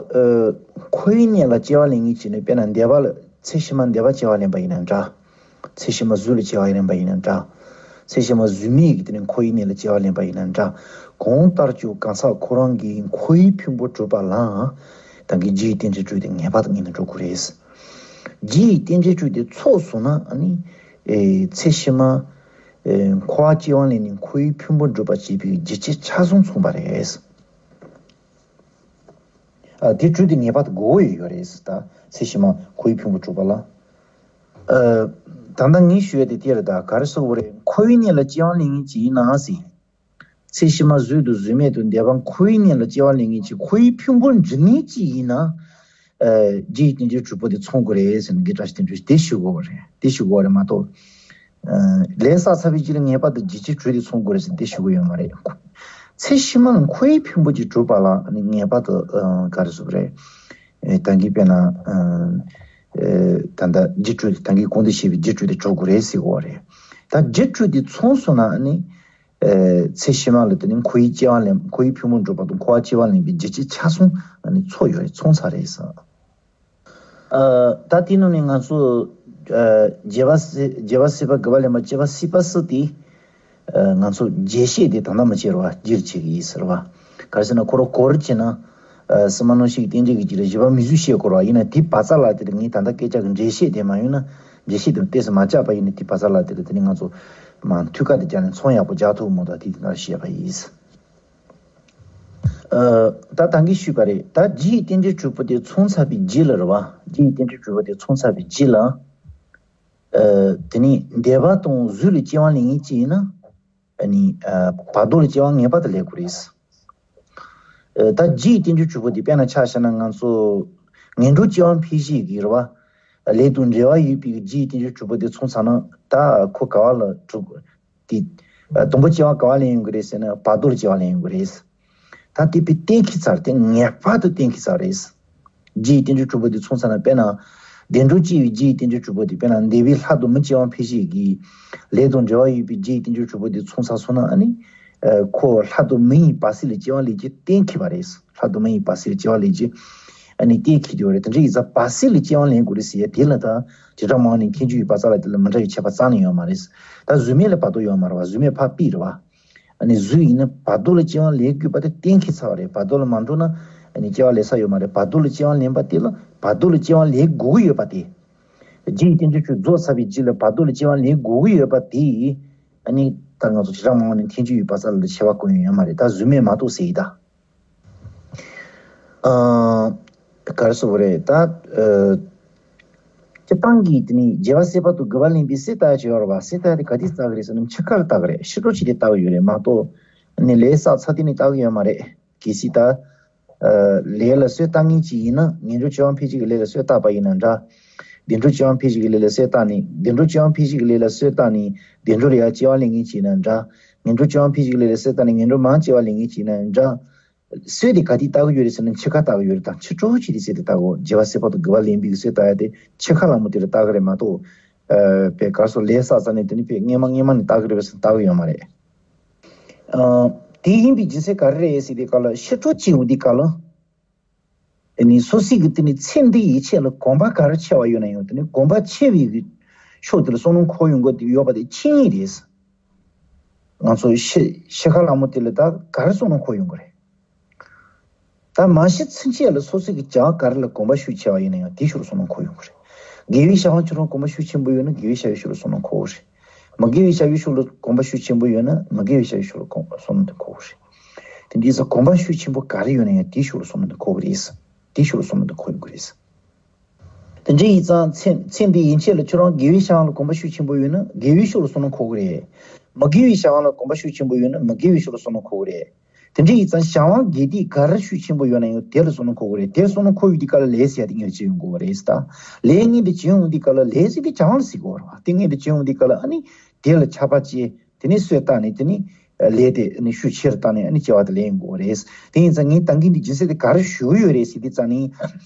འཁོར་བའི་གནས་ལ་སྐྱེ་བ་ལེན་མཁན་བྱས་ནས། དཔེར་ན་འདས་པ་ལ་ཚེ་ཕྱི་མ་འདས་པ་སྐྱེ་བ་ལེན་པ་ཡིན་ན་འདྲ། ཚེ་ཕྱི་མ་གཟུགས་ལ་སྐྱེ་བ་ལེན་པ་ཡིན་ན་འདྲ། ཚེ་ཕྱི་མ་གཟུགས་མེད་ཀྱི་དེ་ནས་འཁོར་བའི་གནས་ལ་སྐྱེ་བ་ལེན་པ་ཡིན་ན་འདྲ། གང་ལྟར་ཀྱང་གང་ཟག་ཁོ་རང་གིས་འཁོར་བའི་ཕུང་པོ་གྲུབ་པ་ལ་ད་གིན་རྒྱུ་ཡི་རྟེན་ཅན་སྤྲུལ་ཏེ་ངེས་པར་དུ་ངེས་ནས་འགྲོ་དགོས་རེད། རྒྱུ་ཡི་རྟེན་ཅན་སྤྲུལ་ཏེ་ཚོགས་སོང་ན། ཨ་ནི་ཨེ་ཚེ་ཕྱི་མ་ཨེ་འཁོར་བ་སྐྱེ་བ་ལེན་ནས་འཁོར་བའི་ཕུང་པོ་འགྲུབ་པར་བྱེད་པའི་རྒྱུ་རྐྱེན་ཆ་ཚང་ཚང་བ་རེད། ཨ་དེ་སྤྲུལ་ཏེ་ངེས་པར་དུ་དགོས་ཡོད་རེད། ད་ཚེ་ཕྱི་མ་འཁོར་བའི་ཕུང་པོ་གྲུབ་པ་ལ། ཨ་ད་ལྟ་ངས་ཞུ་ཡ་དེ་དེ་རེད། ད་ག་རེ་ཟེར་དགོས་རེད། འཁོར་བའི་གནས་ལ་སྐྱེ་བ་ལེན་མཁན་ཅིག་ཡིན་ན་ཟེར། ཚེ་ཕྱི་མ་གཟུགས་དང་གཟུགས་མེད་དང་འདས་པ་འཁོར་བའི་གནས་ལ་སྐྱེ་བ་ལེན་མཁན་ཅིག་འཁོར་བའི་ཕུང་པོ་འགྲུབ་མཁན་ཅིག་ཡིན་ན། ཨ་རྒྱུ་ཡི་རྟེན་ཅན་གྲུབ་པོ་དེ་ཚང་དགོས་རེད་ཟེར་ནས་དགེ་བཀྲ་ཤིས་དོན་གྲུབ་དེ་ཞུ་དགོས་རེད། དེ་ཞུ་དགོས་རེད་མ་གཏོགས། ཨ་ལས་བསགས་ཚར་བའི་རྗེས་ལ་ངེས་པར་དུ་རྒྱུ་རྐྱེན་གྲུབ་དེ་ཚང་དགོས་རེད་ཟེར་དེ་ཞུ་གི་ཡོད་མ་རེད། ཚེ་ཕྱི་མ་ལ་འཁོར་བའི་ཕུང་པོ་ཅིག་གྲུབ་པ་ལ་ངེས་པར་དུ་ཨ་ག་རེ་ཟེར་དགོས་རེད། ཨེ་ད་གིན་དཔེར་ན་ཨ་ཨེ་ད་ལྟ་རྒྱུ་གྲུབ་དེ། ད་གིན་གོང་དུ་བཤད་པའི་རྒྱུ་གྲུབ་དེ་གྲུབ་དགོས་རེད་ཟེར་གྱི་ཡོད་རེད། ད་རྒྱུ་གྲུབ་དེ་ཚང་སོང་ན་ཨ་ནི། ཨེ་ཚེ་ཕྱི་མ་ལ་དེ་ནི་འཁོར་བའི་སྐྱེ་བ་ལེན། འཁོར་བའི་ཕུང་པོ་འགྲུབ་པ་དང་འཁོར་བ་སྐྱེ་བ་ལེན་པའི་རྒྱུ་རྐྱེན་ཆ་ཚང་ཨ་ནི་ཚོགས་ཡོད་རེད། ཚང་ཚར་རེད་ཟེར། ཨ་ད་དེ་ནང་ནས་ང་ཚོ་ཨ་རྒྱལ་བ་སྲས་རྒྱལ་བ་སྲས་པ་དགུ་པ་ལེན་པ་བཅུ་པ་སྲིད་པ་སྲིད་དེ། ཨ་ང་ཚོ་རྒྱས་བཤད་དེ་ད་ལྟ་མི་བྱེད་རེད་བ། སྒྱུར་བྱེད་ཀྱི་ཡིན་ཟེར་བ། ག་རེ་ཟེར་ན་ཁོ་རང་གོ་རིམ་བྱས་ན། ཨ་སྲིད་མ་ནང་བཞིན་གྱི་རྟེན་འབྲེལ་གྱི་རྒྱུད་ལ་བཞི་པ་མིང་གཟུགས་བཤད་དགོས་རེད་བ། ཡིན་ན་དེ་བར་མཚམས་ལ་དེ་ལ་ངས་ད་ལྟ་སྐད་ཆ་གི་འགྲེལ་བཤད་དེ་མ་ཡོང་ན། འགྲེལ་བཤད་དེ་ཏོག་ཙམ་མ་བརྒྱབ་པ་ཡིན་ན། དེ་བར་མཚམས་ལ་དེ་ལ་དེ་ནི་ང་ཚོ་མ་མཐུད་ཀ་དེ་བརྒྱབ་ནས་མཚམས་ཡག་པོ་རྒྱག་ཐུབ་མོད། ད་དེ་དེ་ལྟར་བཤད་པ་ཡིན། ཨ་ད་ད་གིན་ཞུས་པ་རེད། ད་རྒྱུ་ཡི་རྟེན་འབྲེལ་གྲུབ་པོ་དེ་ཚང་ཚར་བའི་རྗེས་ལ་རེད་བ། རྒྱུ་ཡི་རྟེན་འབྲེལ་གྲུབ་པོ་དེ་ཚང་ཚར་བའི་རྗེས་ལ། ཨ་དེ་ནི་འདས་པ་དང་གཟུགས་ལ་སྐྱེ་བ་ལེན་མཁན་ཅིག་ཡིན་ན། ཨ་ནི་ཨ་བར་དོ་ལ་སྐྱེ་བ་ངེས་པར་དུ་ལེན་དགོས་རེད། ཨ་ད་རྒྱུ་ཡི་རྟེན་འབྲེལ་གྲུབ་པོ་དེ་དཔེར་ན་ཆ་བཞག་ན་ང་ཚོ་ངན་འགྲོར་སྐྱེ་བ་འཕེན་བྱེད་ཀྱི་རེད་བ། ལས་དང་འབྲེལ་བ་ཡོད་པའི་རྒྱུ་ཡི་རྟེན་འབྲེལ་གྲུབ་པོ་དེ་ཚང་ཚར་ན། ད་ཁོ་ག་བ་ལ་གྲུབ་དེ། ཨ་དང་པོ་སྐྱེ་བ་ག་བ་ལེན་ཡོང་གི་རེད་ཟེར་ན། བར་དོ་ལ་སྐྱེ་བ་ལེན་ཡོང་གི་རེད། ད་དེ་དཔེ་གཏན་འཁེལ་ཚར། དེ་ངེས་པར་དུ་གཏན་འཁེལ་ཚར་རེད། རྒྱུ་ཡི་རྟེན་འབྲེལ་གྲུབ་པོ་དེ་ཚང་ཚར་ན། དཔེར་ན་བདེ་འགྲོར་སྐྱེ་བའི་རྒྱུ་ཡི་རྟེན་འབྲེལ་གྲུབ་པོ་དེ། དཔེར་ན་འདས་པའི་ལྷ་དང་མི་སྐྱེ་བ་འཕེན་བྱེད་ཀྱི་ལས་དང་འབྲེལ་བ་ཡོད་པའི་རྒྱུ་ཡི་རྟེན་འབྲེལ་གྲུབ་པོ་དེ་ཚང་ཚར་སོང་ན། ཨ་ནི་ཨ་ཁོ་ལྷ་དང་མི་ཡི་བར་སྲིད་ལ་སྐྱེ་བ་ལེན་རྒྱུ་གཏན་འཁེལ་བ་རེད། ལྷ་དང་མི་ཡི་བར་སྲིད་ལ་སྐྱེ་བ་ལེན་རྒྱུ་ཨ་ནི་གཏན་འཁེལ་ཡོད་རེད། དེ་འདྲ་ཡིན་ཙང་བར་སྲིད་ལ་སྐྱེ་བ་ལེན་དགོས་རེད་ཟེར་ཡ་དེ་ལ། ད་བྱེ་བྲག་སྨྲ་བ་ནས་མཁས་འཇུག་གི་བར་མཚམས་ལ་དེ་ལ་མི་འདྲ་བའི་ཁྱད་པར་རྩ་ནས་ཡོད་མ་རེད། ད་གཟུགས་མེད་ལ་བར་དོ་ཡོད་མ་རེད་བ། གཟུགས་མེད་ཕར་ཕུད་རེད་བ། ཨ་ནི་གཟུགས་ཡིན་ན་བར་དོ་ལ་སྐྱེ་བ་ལེན་དགོས་པ་དེ་གཏན་འཁེལ་ཚར་བ་རེད། བར་དོ་ལ་མ་འགྲོ་ན་ཨ་ནི་སྐྱེ་བ་ལེན་ས་ཡོད་མ་རེད། བར་དོ་ལ་སྐྱེ་བ་ལེན་པ་དེ་ལ་བར་དོ་ལ་སྐྱེ་བ་ལེན་དགོས་ཀྱི་ཡོད་པ་དེ། རྗེ་ཡི་བསྟན་བཅོས་ཆོས་རྫོགས་ཚར་བའི་རྗེས་ལ་བར་དོ་ལ་སྐྱེ་བ་ལེན་དགོས་ཀྱི་ཡོད་པ་དེ། ཨ་ནི་ད་ང་ཚོ་བྱེ་བྲག་སྨྲ་བ་ནས་ཐལ་འགྱུར་ཡོད་པ་ས་ལ་ཁྱད་པར་གང་ཡང་ཡོད་མ་རེད། ད་གཟུགས་མེད་མ་གཏོགས་ཟེར་ཡི་ད། ཨ། ག་རེ་ཟེར་དགོས་རེད་ད། ཨ། སྤྱིར་བཏང་གི་དེ་ནི་རྒྱལ་བ་སྲས་དཔལ་དུ་དགའ་བ་གླིང་པས་གསེར་ལྟ་ཡ་ཅིག་ཡོད་རེད་བ། གསེར་ལྟ་ཡ་དེ་ག་དུས་ལྟ་གི་རེད་ཟེར་ན་འཆི་ཁར་ལྟ་གི་རེད། ཕྱི་དྲོ་ཅིག་དེ་ལྟ་གི་ཡོད་རེད་མ་གཏོགས། ནི་ལས་བསགས་ཚར་དུས་ནི་ལྟ་གི་ཡོད་མ་རེད། གལ་སྲིད་ད། ཨ། ལས་ལ་གསོལ་བཏབ་མཁན་ཅིག་ཡིན་ན་ངན་འགྲོར་སྐྱེ་བ་འཕེན་བྱེད་ཀྱི་ལས་ལ་གསོལ་བཏབ་པ་ཡིན་ན་འདྲ། བདེ་འགྲོར་སྐྱེ་བ་འཕེན་བྱེད་ཀྱི་ལས་ལ་གསོལ་བཏབ་ནས་བདེ་འགྲོར་སྐྱེ་བ་འཕེན་བྱེད་ཀྱི་ལས་ལ་གསོལ་བཏབ་ནས་བདེ་འགྲོ་ལ་ཡང་སྐྱེ་བ་ལེན་མཁན་ཅིག་ཡིན་ན་འདྲ། ངན་འགྲོར་སྐྱེ་བ་འཕེན་བྱེད་ཀྱི་ལས་ལ་གསོལ་བཏབ་ནས་ངན་འགྲོར་མར་སྐྱེ་བ་ལེན་མཁན་ཅིག་ཡིན་ན་འདྲ། གསོལ་དེ་ག་དུས་ལྟ་གི་ཡོད་རེད་ཟེར་ན་འཆི་ཁ་ལྟ་གི་ཡོད་རེད་དང་ཕྱི་དྲོ་ཅིག་དེ་ཟེར་དེ་ལྟ་གོ། རྒྱལ་བ་སྲས་དཔལ་དུ་དགའ་བ་གླིང་པས་གསོལ་ལྟ་ཡ་དེ་འཆི་ཁ་ལ་མོ་དེ་ལ་ལྟ་གི་རེད་མ་གཏོགས། ཨ། པའི་གར་སོགས་ལས་བསགས་ས་ནས་དེ་ནི་པའི་སྔས་མ་སྔས་མ་ནས་ལྟ་གི་རེད་པས་ཟེར་ལྟ་གི་ཡོད་མ་རེད། ཨ། དེ་ཡིན་པའི་རྒྱུ་མཚན་ག་རེ་རེད་ཟེར་དེ་ག་ལ་ཕྱི་དྲོ་ཅིག་འོང་དེ་ག་ལ། དེ་ནི་སོ་སོའི་གི་དེ་ནི་ཚེ་འདི་ཡི་ཆེད་ལ་གོམས་པ་ག་རེ་ཆེ་བ་ཡོད་ན་ཡང་དེ་ནི་གོམས་པ་ཆེ་བའི་གི་ཕྱོགས་དེ་ལ་བསམ་བློ་འཁོར་ཡོང་གི་ཡོད་པ་དེ་ཆིངས་ཡིག་རེད། ང་ཚོ་ཤི་ཤི་ཁ་ལ་མོ་དེ་ལ་ད་ག་རེ་བསམ་བློ་འཁོར་ཡོང་གི་རེད། ད་མ་ཤི་ཚུན་ཆད་ལ་སོ་སོ་གི་བྱ་བ་ག་རེ་ལ་གོམས་པ་ཤུགས་ཆེ་བ་ཡིན་ན་ཡང་དེའི་ཕྱོགས་ལ་བསམ་བློ་འཁོར་ཡོང་གི་རེད། དགེ་བའི་བྱ་བ་ཁྱོད་རང་གོམས་པ་ཤུགས་ཆེན་པོ་ཡོད་ན་དགེ་བའི་བྱ་བའི་ཕྱོགས་ལ་བསམ་བློ་འཁོར་གི་རེད། མི་དགེ་བའི་བྱ་བའི་ཕྱོགས་ལ་གོམས་པ་ཤུགས་ཆེན་པོ་ཡོད་ན་མི་དགེ་བའི་བྱ་བའི་ཕྱོགས་ལ་གོམས་བསམ་བློ་དེ་འཁོར་གི་རེད། དེ་འདྲའི་ས་གོམས་པ་ཤུགས་ཆེན་པོ་ག་རེ་ཡོད་ན་ཡང་དེའི་ཕྱོགས་ལ་བསམ་བློ་དེ་འཁོར་གི་རེད། དེའི་ཕྱོགས་ལ་བསམ་བློ་དེ་འཁོར་ཡོང་གི་རེད། དེ་འདྲ་ཡིན་ཙང་ཚེ་ཚེ་འདི་ཡན་ཆད་ལ་ཁྱོད་རང་དགེ་བའི་བྱ་བ་ལ་གོམས་པ་ཤུགས་ཆེན་པོ་ཡོད་ན་དགེ་བའི་ཕྱོགས་ལ་བསམ་བློ་འཁོར་གི་རེད། མི་དགེ་བའི་བྱ་བ་ལ་གོམས་པ་ཤུགས་ཆེན་པོ་ཡོད་ན་མི་དགེ་བའི་ཕྱོགས་ལ་བསམ་བློ་འཁོར་གི་རེད། དེ་འདྲ་ཡིན་ཙང་བྱ་བ་དགེ་སྡིག་ག་རེ་ཤུགས་ཆེན་པོ་ཡོད་ན་ཡང་དེ་ལ་བསམ་བློ་འཁོར་དགོས་རེད། དེ་ལ་བསམ་བློ་འཁོར་ཡོང་དུས་སྐབས་ལ་ལས་ཟེར་ཡ་དེ་ངས་བྱེད་ཡོང་དགོས་པ་རེད་ཟེར། ད་ལས་ངས་འདི་བྱེད་ཡོང་དུས་སྐབས་ལ་ལས་ཟེར་དེ་བྱ་བ་ལ་ཟེར་དགོས་པ་རེད་བ། དེ་ངས་འདི་བྱེད་ཡོང་དུས་སྐབས་ལ་ཨ་ནི་དེ་ལ་ཆགས་པ་སྐྱེ། དེ་ནས་གསོས་བཏབ་ནས་དེ་ནས་ལས་དེ་ཨ་ནི་ཤུགས་ཆེ་རུ་བཏང་ནས་ཨ་ནི་སྐྱེ་བ་དེ་ལེན་ཡོང་དགོས་པ་རེད། དེ་ཡིན་ཙང་ངས་ད་གིན་འདི་རྒྱུ་མཚན་དེ་ག་རེ་ཞུ་གི་ཡོད་རེད་ཟེར་དུས་ཙང་ནི།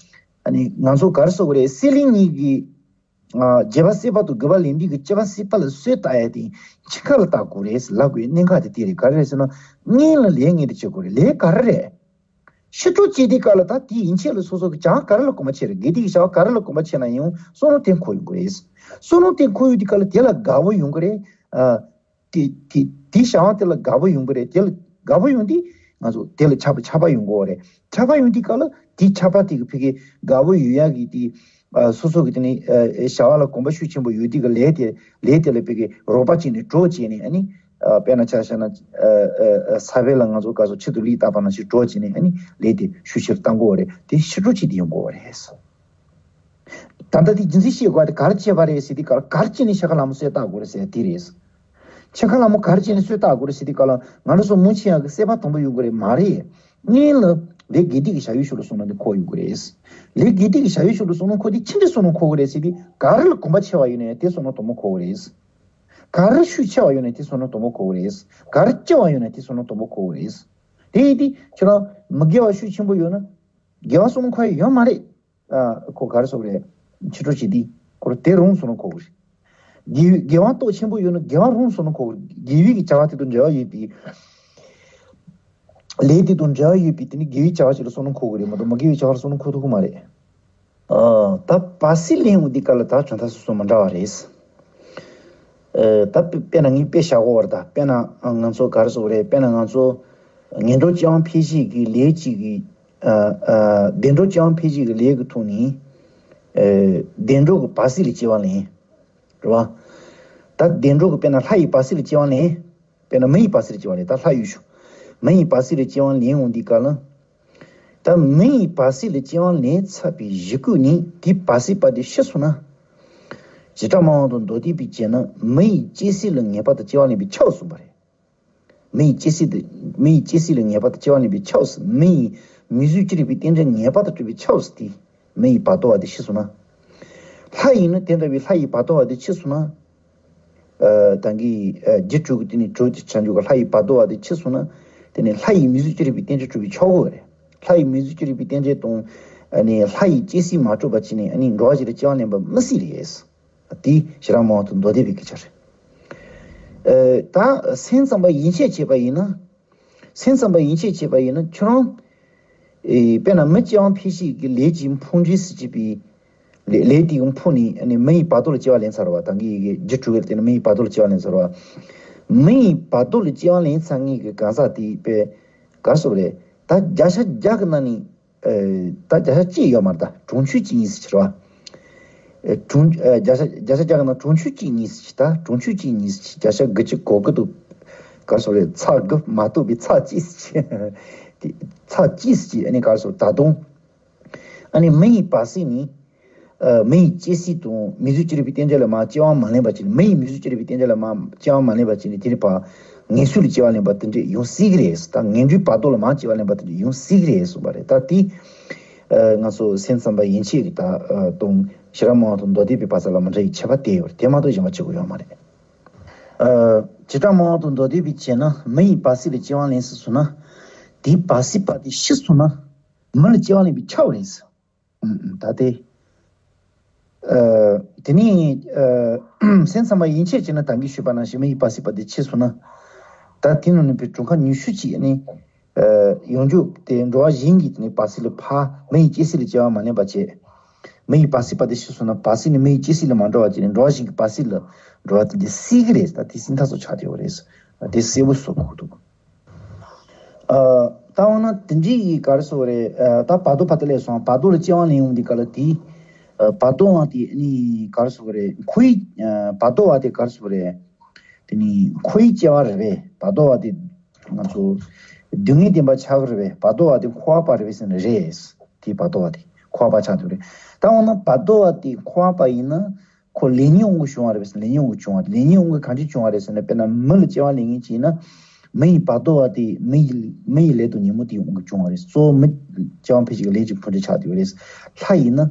ཨ་ནི་ང་ཚོ་ག་རེ་ཟེར་དགོས་རེད། གསེར་གླིང་གཉིས་ཀྱི། ཨ། རྒྱལ་བ་སྲས་དཔལ་དུ་དགའ་བ་གླིང་པའི་གི་སྐྱེ་བ་སྲིད་པ་ལ་གསོལ་བཏབ་ཡ་དེ་འཆི་ཁ་ལ་བཏབ་དགོས་རེད་ལབ་དགོས་གནད་འགག་དེ་དེ་རེད། ག་རེ་རེད་ཟེར་ན་སྔོན་ལ་ལས་ངན་དེ་བྱེད་དགོས་རེད། ལས་ག་རེ་རེད། ཕྱི་དྲོ་སྐྱེ་དུས་སྐབས་ལ་ད་དེ་ཡན་ཆད་ལ་སོ་སོ་གི་བྱ་བ་ག་རེ་ལ་གོམས་པ་ཆེ་རེད། དགེ་སྡིག་གི་བྱ་བ་ག་རེ་ལ་གོམས་པ་ཆེ་ན་ཡང་བསམ་བློ་དེ་འཁོར་ཡོང་གི་རེད། བསམ་བློ་དེ་འཁོར་ཡོང་དུས་སྐབས་ལ་དེ་ལ་དགའ་བོ་ཡོང་གི་རེད། ཨ། དེ་དེ་དེ་བྱ་བ་དེ་ལ་དགའ་བོ་ཡོང་གི་རེད། དེ་ལ་དགའ་བོ་ཡོང་དུས་ང་ཚོ་དེ་ལ་ཆགས་པ་ཆགས་པ་ཡོང་གི་རེད། ཆགས་པ་ཡོང་དུས་སྐབས་ལ་དེ་ཆགས་པ་དེ་གི་ཕ་གི་དགའ་བོ་ཡོང་ཡ་གི་དེ། ཨ། སོ་སོ་གི་དེ་ནི་ཨ་བྱ་བ་ལ་གོམས་པ་ཤུགས་ཆེན་པོ་ཡོད་དུས་གི་ལས་དེ་ལས་དེ་ལ་ཕ་གི་རོགས་པ་བྱས་ནས་གྲོགས་བྱས་ནས་ཨ་ནི། ཨ། དཔེར་ན་ཆ་བཞག་ན་ཨ་ཨ་ས་བོན་ལ་ང་ཚོ་ག་ཚོད་ཆུ་དང་ལུད་བཏབ་པ་ནང་བཞིན་གྲོགས་བྱས་ནས་ཨ་ནི་ལས་དེ་ཤུགས་ཆེར་བཏང་དགོས་རེད། དེ་ཕྱི་དྲོ་བྱས་ཏེ་ཡོང་དགོས་རེད། ད་ལྟ་དེ་རྒྱུ་མཚན་ཤེས་དགོས་པ་དེ་ག་རེ་བྱས་པ་རེད་ཟེར་དུས་སྐབས་ལ་ག་རེ་བྱས་ནས་ཤི་ཁ་ལ་མོ་གསོལ་བཏབ་དགོས་རེད་ཟེར་དེ་རེད། ཤི་ཁ་ལ་མོ་ག་རེ་བྱས་ནས་གསོལ་བཏབ་དགོས་རེད་ཟེར་དུས་སྐབས་ལ་ང་རང་ཚོ་མུ་མཁྱེན་ཡག་གི་སྲེད་པ་དང་པོ་ཡོང་གི་རེད་མ་རེད། སྔོན་ལ་ལས་དགེ་སྡིག་གི་བྱ་བའི་ཕྱོགས་ལ་བསམ་བློ་འདི་འཁོར་ཡོང་གི་རེད། ལས་དགེ་སྡིག་གི་བྱ་བའི་ཕྱོགས་ལ་བསམ་བློ་འཁོར་དུས་ཅི་འདྲའི་བསམ་བློ་འཁོར་གི་རེད་ཟེར་དུས་ག་རེ་ལ་གོམས་པ་ཆེ་བ་ཡོད་ན་ཡང་དེ་བསམ་བློ་དང་པོ་འཁོར་གི་རེད། ག་རེ་ཤུགས་ཆེ་བ་ཡོད་ན་དེ་བསམ་བློ་དང་པོ་འཁོར་གི་རེད། ག་རེ་ལྕི་བ་ཡོད་ན་དེ་བསམ་བློ་དང་པོ་འཁོར་གི་རེད། དེ་ཡིན་དུས་ཁྱོད་རང་མི་དགེ་བ་ཤུགས་ཆེན་པོ་ཡོད་ན་དགེ་བ་བསམ་བློ་འཁོར་ཡ་ཡོད་མ་རེད། ཨ། ཁོ་ག་རེ་ཟེར་དགོས་རེད། ཕྱི་དྲོ་བྱེད་དུས་ཁོ་རང་དེ་རུང་བསམ་བློ་འཁོར་གི་རེད། དགེ་བའི་དགེ་བ་སྟོབས་ཆེན་པོ་ཡོད་ན་དགེ་བ་རུང་བསམ་བློ་འཁོར་གི་རེད། དགེ་བའི་གི་བྱ་བ་དེ་དང་འབྲེལ་བ་ཡོད་པའི། ལས་དེ་དང་འབྲེལ་བ་ཡོད་པའི་དེ་ནི་དགེ་བའི་བྱ་བ་ཞིག་ལ་བསམ་བློ་འཁོར་གི་རེད་མ་གཏོགས་མི་དགེ་བའི་བྱ་བ་ལ་བསམ་བློ་འཁོར་ཐུབ་ཀྱི་མ་རེད། ཨ། ད་བར་སྲིད་ལེན་འོང་དུས་སྐབས་ལ་ད་གྲུབ་མཐའ་སོ་སོ་མི་འདྲ་བ་རེད། ཨ། ད་དཔེ་དཔེར་ན་ངས་དཔེ་བཞག་གོ་བར་ད་དཔེར་ན་ང་ཚོ་ག་རེ་ཟེར་དགོས་རེད། དཔེར་ན་ང་ཚོ་ངན་འགྲོར་སྐྱེ་བ་འཕེན་བྱེད་ཀྱི་ལས་གཅིག་གི། ཨ། ཨ། བདེ་འགྲོར་སྐྱེ་བ་འཕེན་བྱེད་ཀྱི་ལས་ཀྱི་ཐོག་ནས། ཨ། བདེ་འགྲོ་གི་བར་སྲིད་ལ་སྐྱེ་བ་ལེན། རེད་བ། ད་བདེ་འགྲོ་གི་དཔེར་ན་ལྷ་ཡི་བར་སྲིད་ལ་སྐྱེ་བ་ལེན། དཔེར་ན་མི་ཡི་བར་སྲིད་ལ་སྐྱེ་བ་ལེན། ད་ལྷ་ཡུལ་ཞུ། མི་ཡི་བར་སྲིད་ལ་སྐྱེ་བ་ལེན་འོང་དུས་སྐབས་ལ། ད་མི་ཡི་བར་སྲིད་ལ་སྐྱེ་བ་ལེན་ཚར་བའི་གཞུག་གུ་ནས་དེའི་བར་སྲིད་པ་དེ་ཤི་སོང་ན། བྱེ་བྲག་སྨྲ་བ་དང་མདོ་སྡེ་པའི་བྱས་ན་མི་ཡི་སྐྱེ་སྲིད་ལ་ངེས་པར་དུ་སྐྱེ་བ་ལེན་པའི་ཆ་གསུངས་པ་རེད། མི་ཡི་སྐྱེ་སྲིད་དུ། མི་ཡི་སྐྱེ་སྲིད་ལ་ངེས་པར་དུ་སྐྱེ་བ་ལེན་པའི་ཆ་གསུངས། མི་ཡི་མིང་གཟུགས་ཅི་རིགས་པའི་རྟེན་འབྲེལ་ངེས་པར་དུ་གྲུབ་པའི་ཆ་གསུངས་ཏེ། མི་ཡི་བར་དོ་བ་དེ་ཤི་སོང་ན། ལྷ་ཡིན་ན་དེ་འདྲ་བའི་ལྷ་ཡི་བར་དོ་བ་དེ་ཤི་སོང་ན། ཨ། ད་གིན། ཨ། རྒྱུ་དྲུག་གི་དེ་ནི་དྲུག་དེ་བྱང་ཆུབ་ཀྱི་ལྷ་ཡི་བར་དོ་བ་དེ་ཤི་སོང་ན། དེ་ནི་ལྷ་ཡི་མིང་གཟུགས་ཅི་རིགས་པའི་རྟེན་འབྲེལ་གྲུབ་པའི་ཆ་གོ་རེད། ལྷ་ཡི་མིང་གཟུགས་ཅི་རིགས་པའི་རྟེན་འབྲེལ་དང་། ཨ་ནི་ལྷ་ཡི་སྐྱེ་སྲིད་མ་གྲུབ་པ་ཅི་ནས་ཨ་ནི་འགྲོ་བ་ཞིག་ལ་སྐྱེ་བ་ལེན་པ་མི་སྲིད་རེད། དེ་ཤེས་རབ་སྨྲ་བ་དང་མདོ་སྡེ་པའི་སྐད་ཆ་རེད། ཨ། ད་སེམས་ཙམ་པ་ཡན་ཆད་བྱས་པ་ཡིན་ན། སེམས་ཙམ་པ་ཡན་ཆད་བྱས་པ་ཡིན་ན་ཁྱོད་རང་། ཨེ། དཔེར་ན་མི་སྐྱེ་བ་འཕེན་བྱེད་ཀྱི་ལས་ཀྱི་ཕུང་འདྲེས་སུ་བྱེད་པའི་ལས། ལས་དེའི་ཕུང་ནས་ཨ་ནི་མི་ཡི་བར་དོ་ལ་སྐྱེ་བ་ལེན་ཚར་བ། ད་གིན་ཡི་གེ་རྒྱུ་དྲུག་གི་དེ་ནི་མི་ཡི་བར་དོ་ལ་སྐྱེ་བ་ལེན་ཚར་བ། མི་ཡི་བར་དོ་ལ་སྐྱེ་བ་ལེན་ཚར་མཁན་གྱི་གང་ཟག་དེ་པས་ག་རེ་ཟེར་དགོས་རེད། ད་བརྒྱ་ཆ་བརྒྱ་གི་ནང་ནས་ཨ་ད་བརྒྱ་ཆ་གཅིག་ཡོད་མ་རེད། ད་གྲོང་ཆོད་གཅིག་གཉིས་ཟེར་གྱི་རེད་བ། ཨ་གྲོང་ཨ་བརྒྱ་ཆ་བརྒྱ་ཆ་བརྒྱ་གི་ནང་གྲོང་ཆོད་གཅིག་གཉིས་ཟེར་གྱི། ད་གྲོང་ཆོད་གཅིག་གཉིས་ཟེར་གྱི། བརྒྱ་ཆ་དགུ་བཅུ་གོ་དགུ་འདུག་ག་རེ་ཟེར་དགོས་རེད། ཚེག་དགུ་མ་གཏོགས་པའི་ཚེག་གཅིག་ཟེར་གྱི། དེ་ཚེག་གཅིག་ཟེར་གྱི། ཨ་ནི་ག་རེ་ཟེར། ད་དུང་ཨ་ནི་མི་ཡི་བར་སྲིད་ནི། ཨ་མི་ཡི་སྐྱེ་སྲིད་དང་མིང་གཟུགས་ཅི་རིགས་པའི་རྟེན་འབྲེལ་ལ་མར་སྐྱེ་བ་མ་ལེན་པ་བྱས་ནས། མི་ཡི་མིང་གཟུགས་ཅི་རིགས་པའི་རྟེན་འབྲེལ་ལ་མར་སྐྱེ་བ་མ་ལེན་པ་བྱས་ནས། དེ་ནས་ཕར་ངན་སོང་ལ་སྐྱེ་བ་ལེན་པ་དེ་འདྲས་ཡོང་སྲིད་ཀྱི་རེད། ད་ངན་འགྲོའི་བར་དོ་ལ་མར་སྐྱེ་བ་ལེན་པ་དེ་འདྲས་ཡོང་སྲིད་ཀྱི་རེད་གསུངས་པ་རེད། ད་དེ་ཨ་ང་ཚོ་སེམས་ཙམ་པ་ཡན་ཆད་ཀྱི་ད་ཨ་དང་བྱེ་བྲག་སྨྲ་བ་དང་མདོ་སྡེ་པའི་བར་ས་ལ་མི་འདྲ་བའི་ཁྱད་པར་དེ་ཡོད་རེད། དེ་མ་གཏོགས་གཞན་པ་བྱེད་དགོས་ཡོད་མ་རེད། ཨ་བྱེ་བྲག་སྨྲ་བ་དང་མདོ་སྡེ་པས་བྱས་ན། མི་ཡི་བར་སྲིད་ལ་སྐྱེ་བ་ལེན་སོང་ན། དེའི་བར་སྲིད་པ་དེ་ཤི་སོང་ན་མི་ལ་སྐྱེ་བ་ལེན་པའི་ཆ་བོ་རེད། ཨ་ད་དེ། ཨ་དེ་ནས་ཨ་སེམས་ཙམ་པ་ཡན་ཆད་བྱས་ན་ད་གིན་ཞུས་པ་ནང་བཞིན་མི་ཡི་བར་སྲིད་པ་དེ་ཤི་སོང་ན། ད་དེ་ནང་ནས་པའི་གྲངས་ཀ་ཉུང་ཤོས་ཅིག་ནི་ཨ་ཡོངས་རྫོགས་དེ་འགྲོ་བ་གཞན་གྱི་དེ་ནས་བར་སྲིད་ལ་ཕར་མི་ཡི་སྐྱེ་སྲིད་ལ་སྐྱེ་བ་མ་ལེན་པ་བྱས། མི་ཡི་བར་སྲིད་པ་དེ་ཤི་སོང་ན་བར་སྲིད་ནི་མི་ཡི་སྐྱེ་སྲིད་ལ་མ་འགྲོ་བ་བྱས་ནས་འགྲོ་བ་གཞན་གྱི་བར་སྲིད་ལ་འགྲོ་བ་དེ་འདི་སྲིད་ཀྱི་རེད། ད་དེ་སྲིད་མཐའ་སོགས་ཆགས་བསྡད་ཡོད་རེད། དེ་གསལ་པོ་བཟོ་དགོས་འདུག་ཨ་ད་འོ་ན་དེ་འདྲའི་གི་ག་རེ་ཟེར་དགོས་རེད། ཨ་ད་བར་དོ་བར་དོ་ལས་སོང་བར་དོ་ལ་སྐྱེ་བ་ལེན་ཡོང་དུས་ག་ལ་དེ། ཨ་བར་དོ་བ་དེ་ནི་ག་རེ་ཟེར་དགོས་རེད། ཁོའི་ཨ་བར་དོ་བ་དེ་ག་རེ་ཟེར་དགོས་རེད། དེ་ནི་འཁོར་བའི་སྐྱེ་བ་རེད་པས། བར་དོ་བ་དེ་ང་ཚོ་སྡུག་བསྔལ་བདེན་པ་ཆགས་ཀྱི་རེད་པས། བར་དོ་བ་དེ་འཁོར་བ་པ་རེད་པས་ཟེར་ན་རེད། དེ་བར་དོ་བ་དེ་འཁོར་བ་པ་ཆགས་འདུག་རེད། ད་འོ་ན་བར་དོ་བ་དེ་འཁོར་བ་པ་ཡིན་ན། ཁོ་ལས་ཉོན་དབང་གིས་བྱུང་བ་རེད་པས། ལས་ཉོན་དབང་གིས་བྱུང་བ་རེད། ལས་ཉོན་དབང་གིས་གང་ཅི་བྱུང་བ་རེད་ཟེར་ན། དཔེར་ན་མི་ལ་སྐྱེ་བ་ལེན་མཁན་ཅིག་ཡིན་ན། མི་ཡི་བར་དོ་བ་དེ་མི་ཡི་མི་ཡི་ལས་དང་ཉོན་མོངས་དེའི་དབང་གིས་བྱུང་བ་རེད། གཙོ་བོ་མི་སྐྱེ་བ་འཕེལ་བྱེད་ཀྱི་ལས་ཀྱི་འཕོ་འགྱུར་ཆགས་བསྡད་ཡོད་རེད། ལྷ་ཡིན་ན།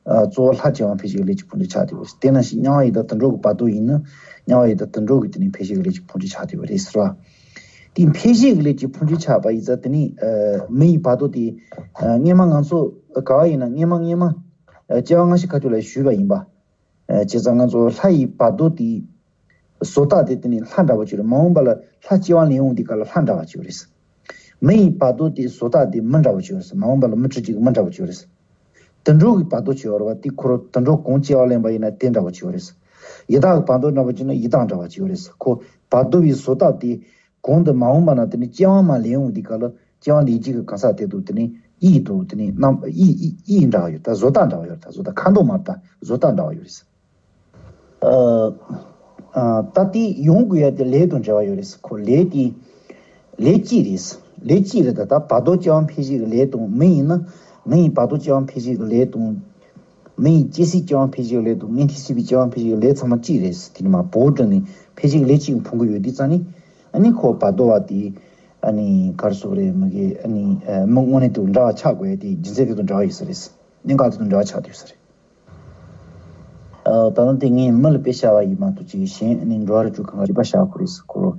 ཨ་གཙོ་བོ་ལྷ་སྐྱེ་བ་འཕེལ་བྱེད་ཀྱི་ལས་ཀྱི་འཕོ་འགྱུར་ཆགས་བསྡད་ཡོད་རེད། དེ་ནང་བཞིན་དམྱལ་བ་ཡི་དྭགས་དུད་འགྲོ་གི་བར་དོ་ཡིན་ན། དམྱལ་བ་ཡི་དྭགས་དུད་འགྲོ་གི་དེ་ནས་འཕེལ་བྱེད་ཀྱི་ལས་ཀྱི་འཕོ་འགྱུར་ཆགས་བསྡད་ཡོད་རེད་ཟེར་བ། དེ་འཕེལ་བྱེད་ཀྱི་ལས་ཀྱི་འཕོ་འགྱུར་ཆགས་པ་ཡིན་ཙང་། དེ་ནས་ཨ་མི་ཡི་བར་དོ་དེ་ཨ་སྔས་མ་ང་ཚོ་ག་བ་ཡིན་ན་སྔས་མ་སྔས་མ་ཨ་སྐྱེ་བ་སྔ་ཕྱི་ཁ་ཐུག་ལ་ཞུས་པ་ཡིན་པ། ཨ་བྱས་ཙང་ང་ཚོ་ལྷ་ཡི་བར་དོ་དེ་བཟོ་ལྟ་དེ་དེ་ནི་ལྷ་འདྲ་བོ་ཅིག་རེད། མ་འོངས་པ་ལ་ལྷ་སྐྱེ་བ་ལེན་འོང་དུས་སྐབས་ལ་ལྷ་འདྲ་བ་ཅིག་རེད། མི་ཡི་བར་དོ་དེ་བཟོ་ལྟ་དེ་མི་འདྲ་བོ་ཅིག་རེད། མ་འོངས་པ་ལ་མི་ཁྲི་གཅིག་མི་འདྲ་བོ་ཅིག་རེད། དུད་འགྲོ་གི་བར་དོ་ཅིག་ཡོད་རེད་བ། དེ་ཁོ་རང་དུད་འགྲོ་གང་སྐྱེ་བ་ལེན་པ་ཡིན་ན་དེ་འདྲ་བོ་ཅིག་རེད། ཡི་དྭགས་ཀྱི་བར་དོ་འདྲ་བོ་ཅིག་ན་ཡི་དྭགས་འདྲ་བ་ཅིག་རེད། ཁོ་བར་དོ་བའི་བཟོ་ལྟ་དེ་གོང་དུ་མ་འོངས་པ་ན་དེ་ནི་སྐྱེ་བ་མ་ལེན་འོང་དུས་སྐབས་ལ་སྐྱེ་བ་ལེན་རྒྱུ་གི་གང་ཟག་དེ་དུ་དེ་ནི་ཡིད་དུ་དེ་ནི་རྣམ་ཡིད་ཡིད་ཡིད་འདྲ་བ་ཡོད། ད་བཟོ་ལྟ་འདྲ་བ་ཡོད། ད་བཟོ་ལྟ་ཁ་འདོགས་མ་ད་བཟོ་ལྟ་འདྲ་བ་ཡོད་རེད། ཨ་ཨ་ད་དེ་ཡོང་དགོས་ཡ་དེ་ལས་དང་འབྲེལ་བ་ཡོད་རེད། ཁོ་ལས་དེ་ལས་གཅིག་རེད། ལས་གཅིག་རེད། ད་ད་བར་དོ་སྐྱེ་བ་འཕེལ་བྱེད་ཀྱི་ལས་དང་། མི་ཡིན་ན་མི་ཡི་བར་དོ་སྐྱེ་བ་འཕེལ་བྱེད་ཀྱི་ལས་དང་། མི་ཡི་སྐྱེ་སྲིད་སྐྱེ་བ་འཕེལ་བྱེད་ཀྱི་ལས་དང་། མངོན་མཐོའི་སྲིད་པའི་སྐྱེ་བ་འཕེལ་བྱེད་ཀྱི་ལས་ཚང་མ་གཅིག་རེད། དེ་ནི་མ་བོར་འགྲོ་ནས་འཕེལ་བྱེད་ཀྱི་ལས་གཅིག་འཕོ་གི་ཡོད་དུས་ཙང་ནི། ཨ་ནི་ཁོ་བར་དོ་བ་དེ་ཨ་ནི་ག་རེ་ཟེར་དགོས་རེད། མི་གི་ཨ་ནི་ཨ་མི་དངོས་གནས་དུ་འདྲ་བ་ཆགས་དགོས་ཡ་དེ་རྒྱུ་མཚན་དེ་དང་འདྲ་བ་ཡོད་ས་རེད། གནད་འགག་དེ་དང་འདྲ་བ་ཆགས་བསྡད་ཡོད་ས་རེད། ཨ་ད་ནི་དེ་ངས་མི་ལ་དཔེ་བྱ་བ་ཡིན་མ་གཏོགས་ཅིག་གཞན་ནི་འགྲོ་བ་རིགས་དྲུག་གང་ག་རིག་པ་བྱ་དགོས་རེད། ཁོ་རང་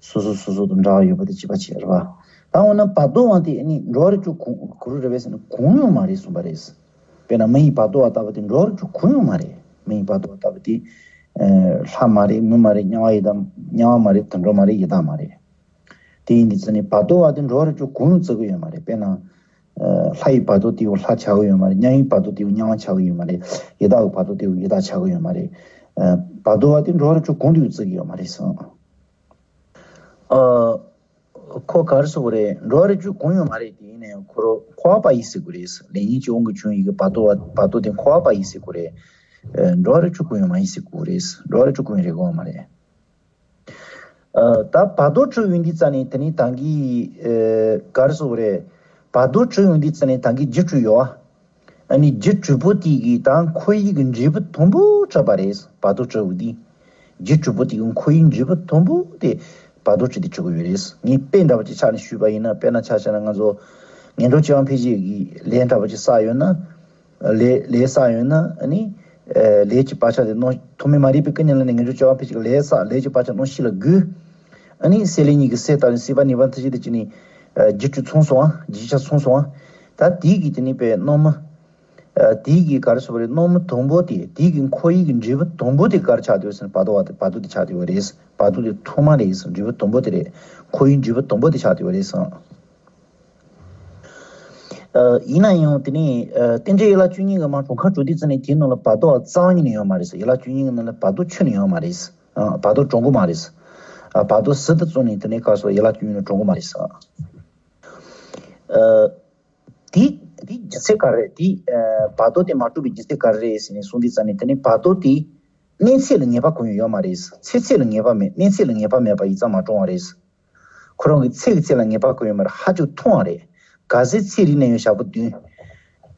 སོ་སོ་སོ་སོ་དང་འདྲ་བ་ཡོད་པ་དེ་བྱེད་པ་བྱེད་རེད་བ། ད་འོ་ན་བར་དོ་བ་དེ་ནི་འགྲོ་བ་རིགས་དྲུག་གང་གང་རུང་རེད་པས་ཟེར་ན་གང་ཡང་མ་རེད་གསུངས་པ་རེད། དཔེར་ན་མི་ཡི་བར་དོ་བ་ལྟ་བུ་དེ་འགྲོ་བ་རིགས་དྲུག་གང་ཡང་མ་རེད། མི་ཡི་བར་དོ་བ་ལྟ་བུ་དེ་ཨ་ལྷ་མ་རེད། མི་མ་རེད། དམྱལ་བ་ཡི་དྭགས་དམྱལ་བ་མ་རེད། དུད་འགྲོ་མ་རེད། ཡི་དྭགས་མ་རེད། དེ་ཡིན་དུས་ཙང་ནི་བར་དོ་བ་དེ་འགྲོ་བ་རིགས་དྲུག་གང་ཡང་བརྩི་གི་ཡོད་མ་རེད། དཔེར་ན། ཨ་ལྷ་ཡི་བར་དོ་དེ་ཡང་ལྷ་ཆགས་ཀྱི་ཡོད་མ་རེད། དམྱལ་བའི་བར་དོ་དེ་ཡང་དམྱལ་བ་ཆགས་ཀྱི་ཡོད་མ་རེད། ཡི་དྭགས་ཀྱི་བར་དོ་དེ་ཡང་ཡི་དྭགས་ཆགས་ཀྱི་ཡོད་མ་རེད། ཨ་བར་དོ་བ་དེ་འགྲོ་བ་རིགས་དྲུག་གང་དུ་ཡང་བརྩི་གི་ཡོད་མ་རེད་གསུངས། ཨ་ཁོ་ག་རེ་ཟེར་དགོས་རེད། འགྲོ་བ་རིགས་དྲུག་གང་ཡང་མ་རེད། དེ་ཡིན་ན་ཡང་ཁོ་རང་འཁོར་བ་པ་ཡིན་ཟེར་དགོས་རེད། ལས་ཉོན་གྱི་དབང་གིས་བྱུང་ཡི་གི་བར་དོ་བ་བར་དོ་དེ་འཁོར་བ་པ་ཡིན་ཟེར་དགོས་རེད། ཨ་འགྲོ་བ་རིགས་དྲུག་གང་ཡང་མ་ཡིན་ཟེར་དགོས་རེད། འགྲོ་བ་རིགས་དྲུག་གང་ཡང་རེད་དགོས་མ་རེད། ཨ་ད་བར་དོ་དྲུག་ཡོང་དུས་ཙ་ནས་དེ་ནི་ད་གིན་ཨ་ག་རེ་ཟེར་དགོས་རེད། བར་དོ་དྲུག་ཡོང་དུས་ཙ་ནས་ད་གིན་རྒྱུ་དྲུག་ཡོད་ཨ། ཨ་ནི་རྒྱུ་དྲུག་པོ་དེ་གིས་ད་འཁོར་བའི་གི་འབྲས་བུ་དང་པོ་གྲུབ་པ་རེད། བར་དོ་དྲུག་པོ་དེ། རྒྱུ་དྲུག་པོ་དེ་གིས་འཁོར་བའི་འབྲས་བུ་དང་པོ་དེ་བར་དོ་དྲུག་དེ་གྲུབ་ཀྱི་ཡོད་རེད། ངས་དཔེ་འདྲ་པོ་ཅིག་ཆ་ནས་ཞུས་པ་ཡིན་ན། དཔེར་ན་ཆ་བཞག་ན་ང་ཚོ་ངན་འགྲོར་སྐྱེ་བ་འཕེལ་བྱེད་ཀྱི་ལས་འདྲ་པོ་ཅིག་བསགས་ཡོད་ན། ལས་ལས་བསགས་ཡོད་ན་ཨ་ནི། ཨ་ལས་ཀྱི་བག་ཆགས་དེ་སྣང་ཐོག་མེད་མ་རིག་པའི་སྐུ་མྱ་ངན་ལས་ནས་ངན་འགྲོར་སྐྱེ་བ་འཕེལ་བྱེད་ཀྱི་ལས་བསགས། ལས་ཀྱི་བག་ཆགས་སྣང་ཤས་ལ་རྒུད། ཨ་ནི་སྲེད་ལེན་གཉིས་ཀྱི་སྲེད་བཏང་ནས་སྲིད་པ་ནད་པ་མཐར་ཕྱིན་དེ་བྱས་ནས། ཨ་རྒྱུ་དྲུག་ཚང་སོང་ཨ། རྒྱུ་ཆ་ཚང་སོང་ཨ། ད་དེའི་གི་དེ་ནི་པའི་སྣང་མུན། ཨ་དེའི་གི་ག་རེ་ཟེར་དགོས་རེད། སྣང་མུན་དང་པོ་དེ། དེའི་གི་འཁོར་བའི་གི་འབྲས་བུ་དང་པོ་དེ་ག་རེ་ཆགས་བསྡད་ཡོད་ཟེར་ན་བར་དོ་བ་དེ། བར་དོ་དེ་ཆགས་བསྡད་ཡོད་རེད། བར་དོ་དེ་ཐོག་མ་རེད་ཟེར། འབྲས་བུ་དང་པོ་དེ་རེད། འཁོར་བའི་འབྲས་བུ་དང་པོ་དེ་ཆགས་བསྡད་ཡོད་རེད་ཟེར། ཨ་ཡིན་ན་ཡང་དེ་ནི་ཨ་རྟེན་འབྲེལ་ཡན་ལག་བཅུ་གཉིས་ཀྱི་མར་གྲངས་ཁ་དྲུག་དེ་ཙམ་ནས་དེའི་ནང་ལ་བར་དོ་བ་རྩ་བ་ཉིད་ནས་ཡོད་མ་རེད་ཟེར། ཡན་ལག་བཅུ་གཉིས་ཀྱི་ནང་ལ་བར་དོ་ཁྱོན་ནས་ཡོད་མ་རེད་ཟེར། ཨ་བར་དོ་གྲངས་ཀ་མ་རེད་ཟེར། བར་དོ་ཟུར་དུ་བཙུགས་ནས་དེ་ནས་ག་རེ་ཟེར་ཡན་ལག་བཅུ་གཉིས་ནང་གྲུབ་ཀྱི་མ་རེད་ཟེར། ཨ། དེ་དེ་རྒྱུ་མཚན་ག་རེ་རེད། དེ་ཨ་བར་དོ་དེ་མ་གྲུབ་པའི་རྒྱུ་མཚན་ག་རེ་རེད་ཟེར་ནས་གསུངས་དུས་ཙ་ནས། དེ་ནས་བར་དོ་དེ་གནས་ཚད་ལ་ངེས་པ་གང་ཡང་ཡོད་མ་རེད། ཚེ་ཚད་ལ་ངེས་པ་མེད། གནས་ཚད་ལ་ངེས་པ་མེད་པ་ཡིན་ཙང་མ་གྲུབ་པ་རེད། ཁོ་རང་གི་ཚད་ཀྱི་ཚད་ལ་ངེས་པ་གང་ཡང་མེད་རེད། ཧ་ཅང་ཐུང་བ་རེད། ག་ཚད་ཚད་རིག་ན་ཡང་ཞག་པོ་བདུན།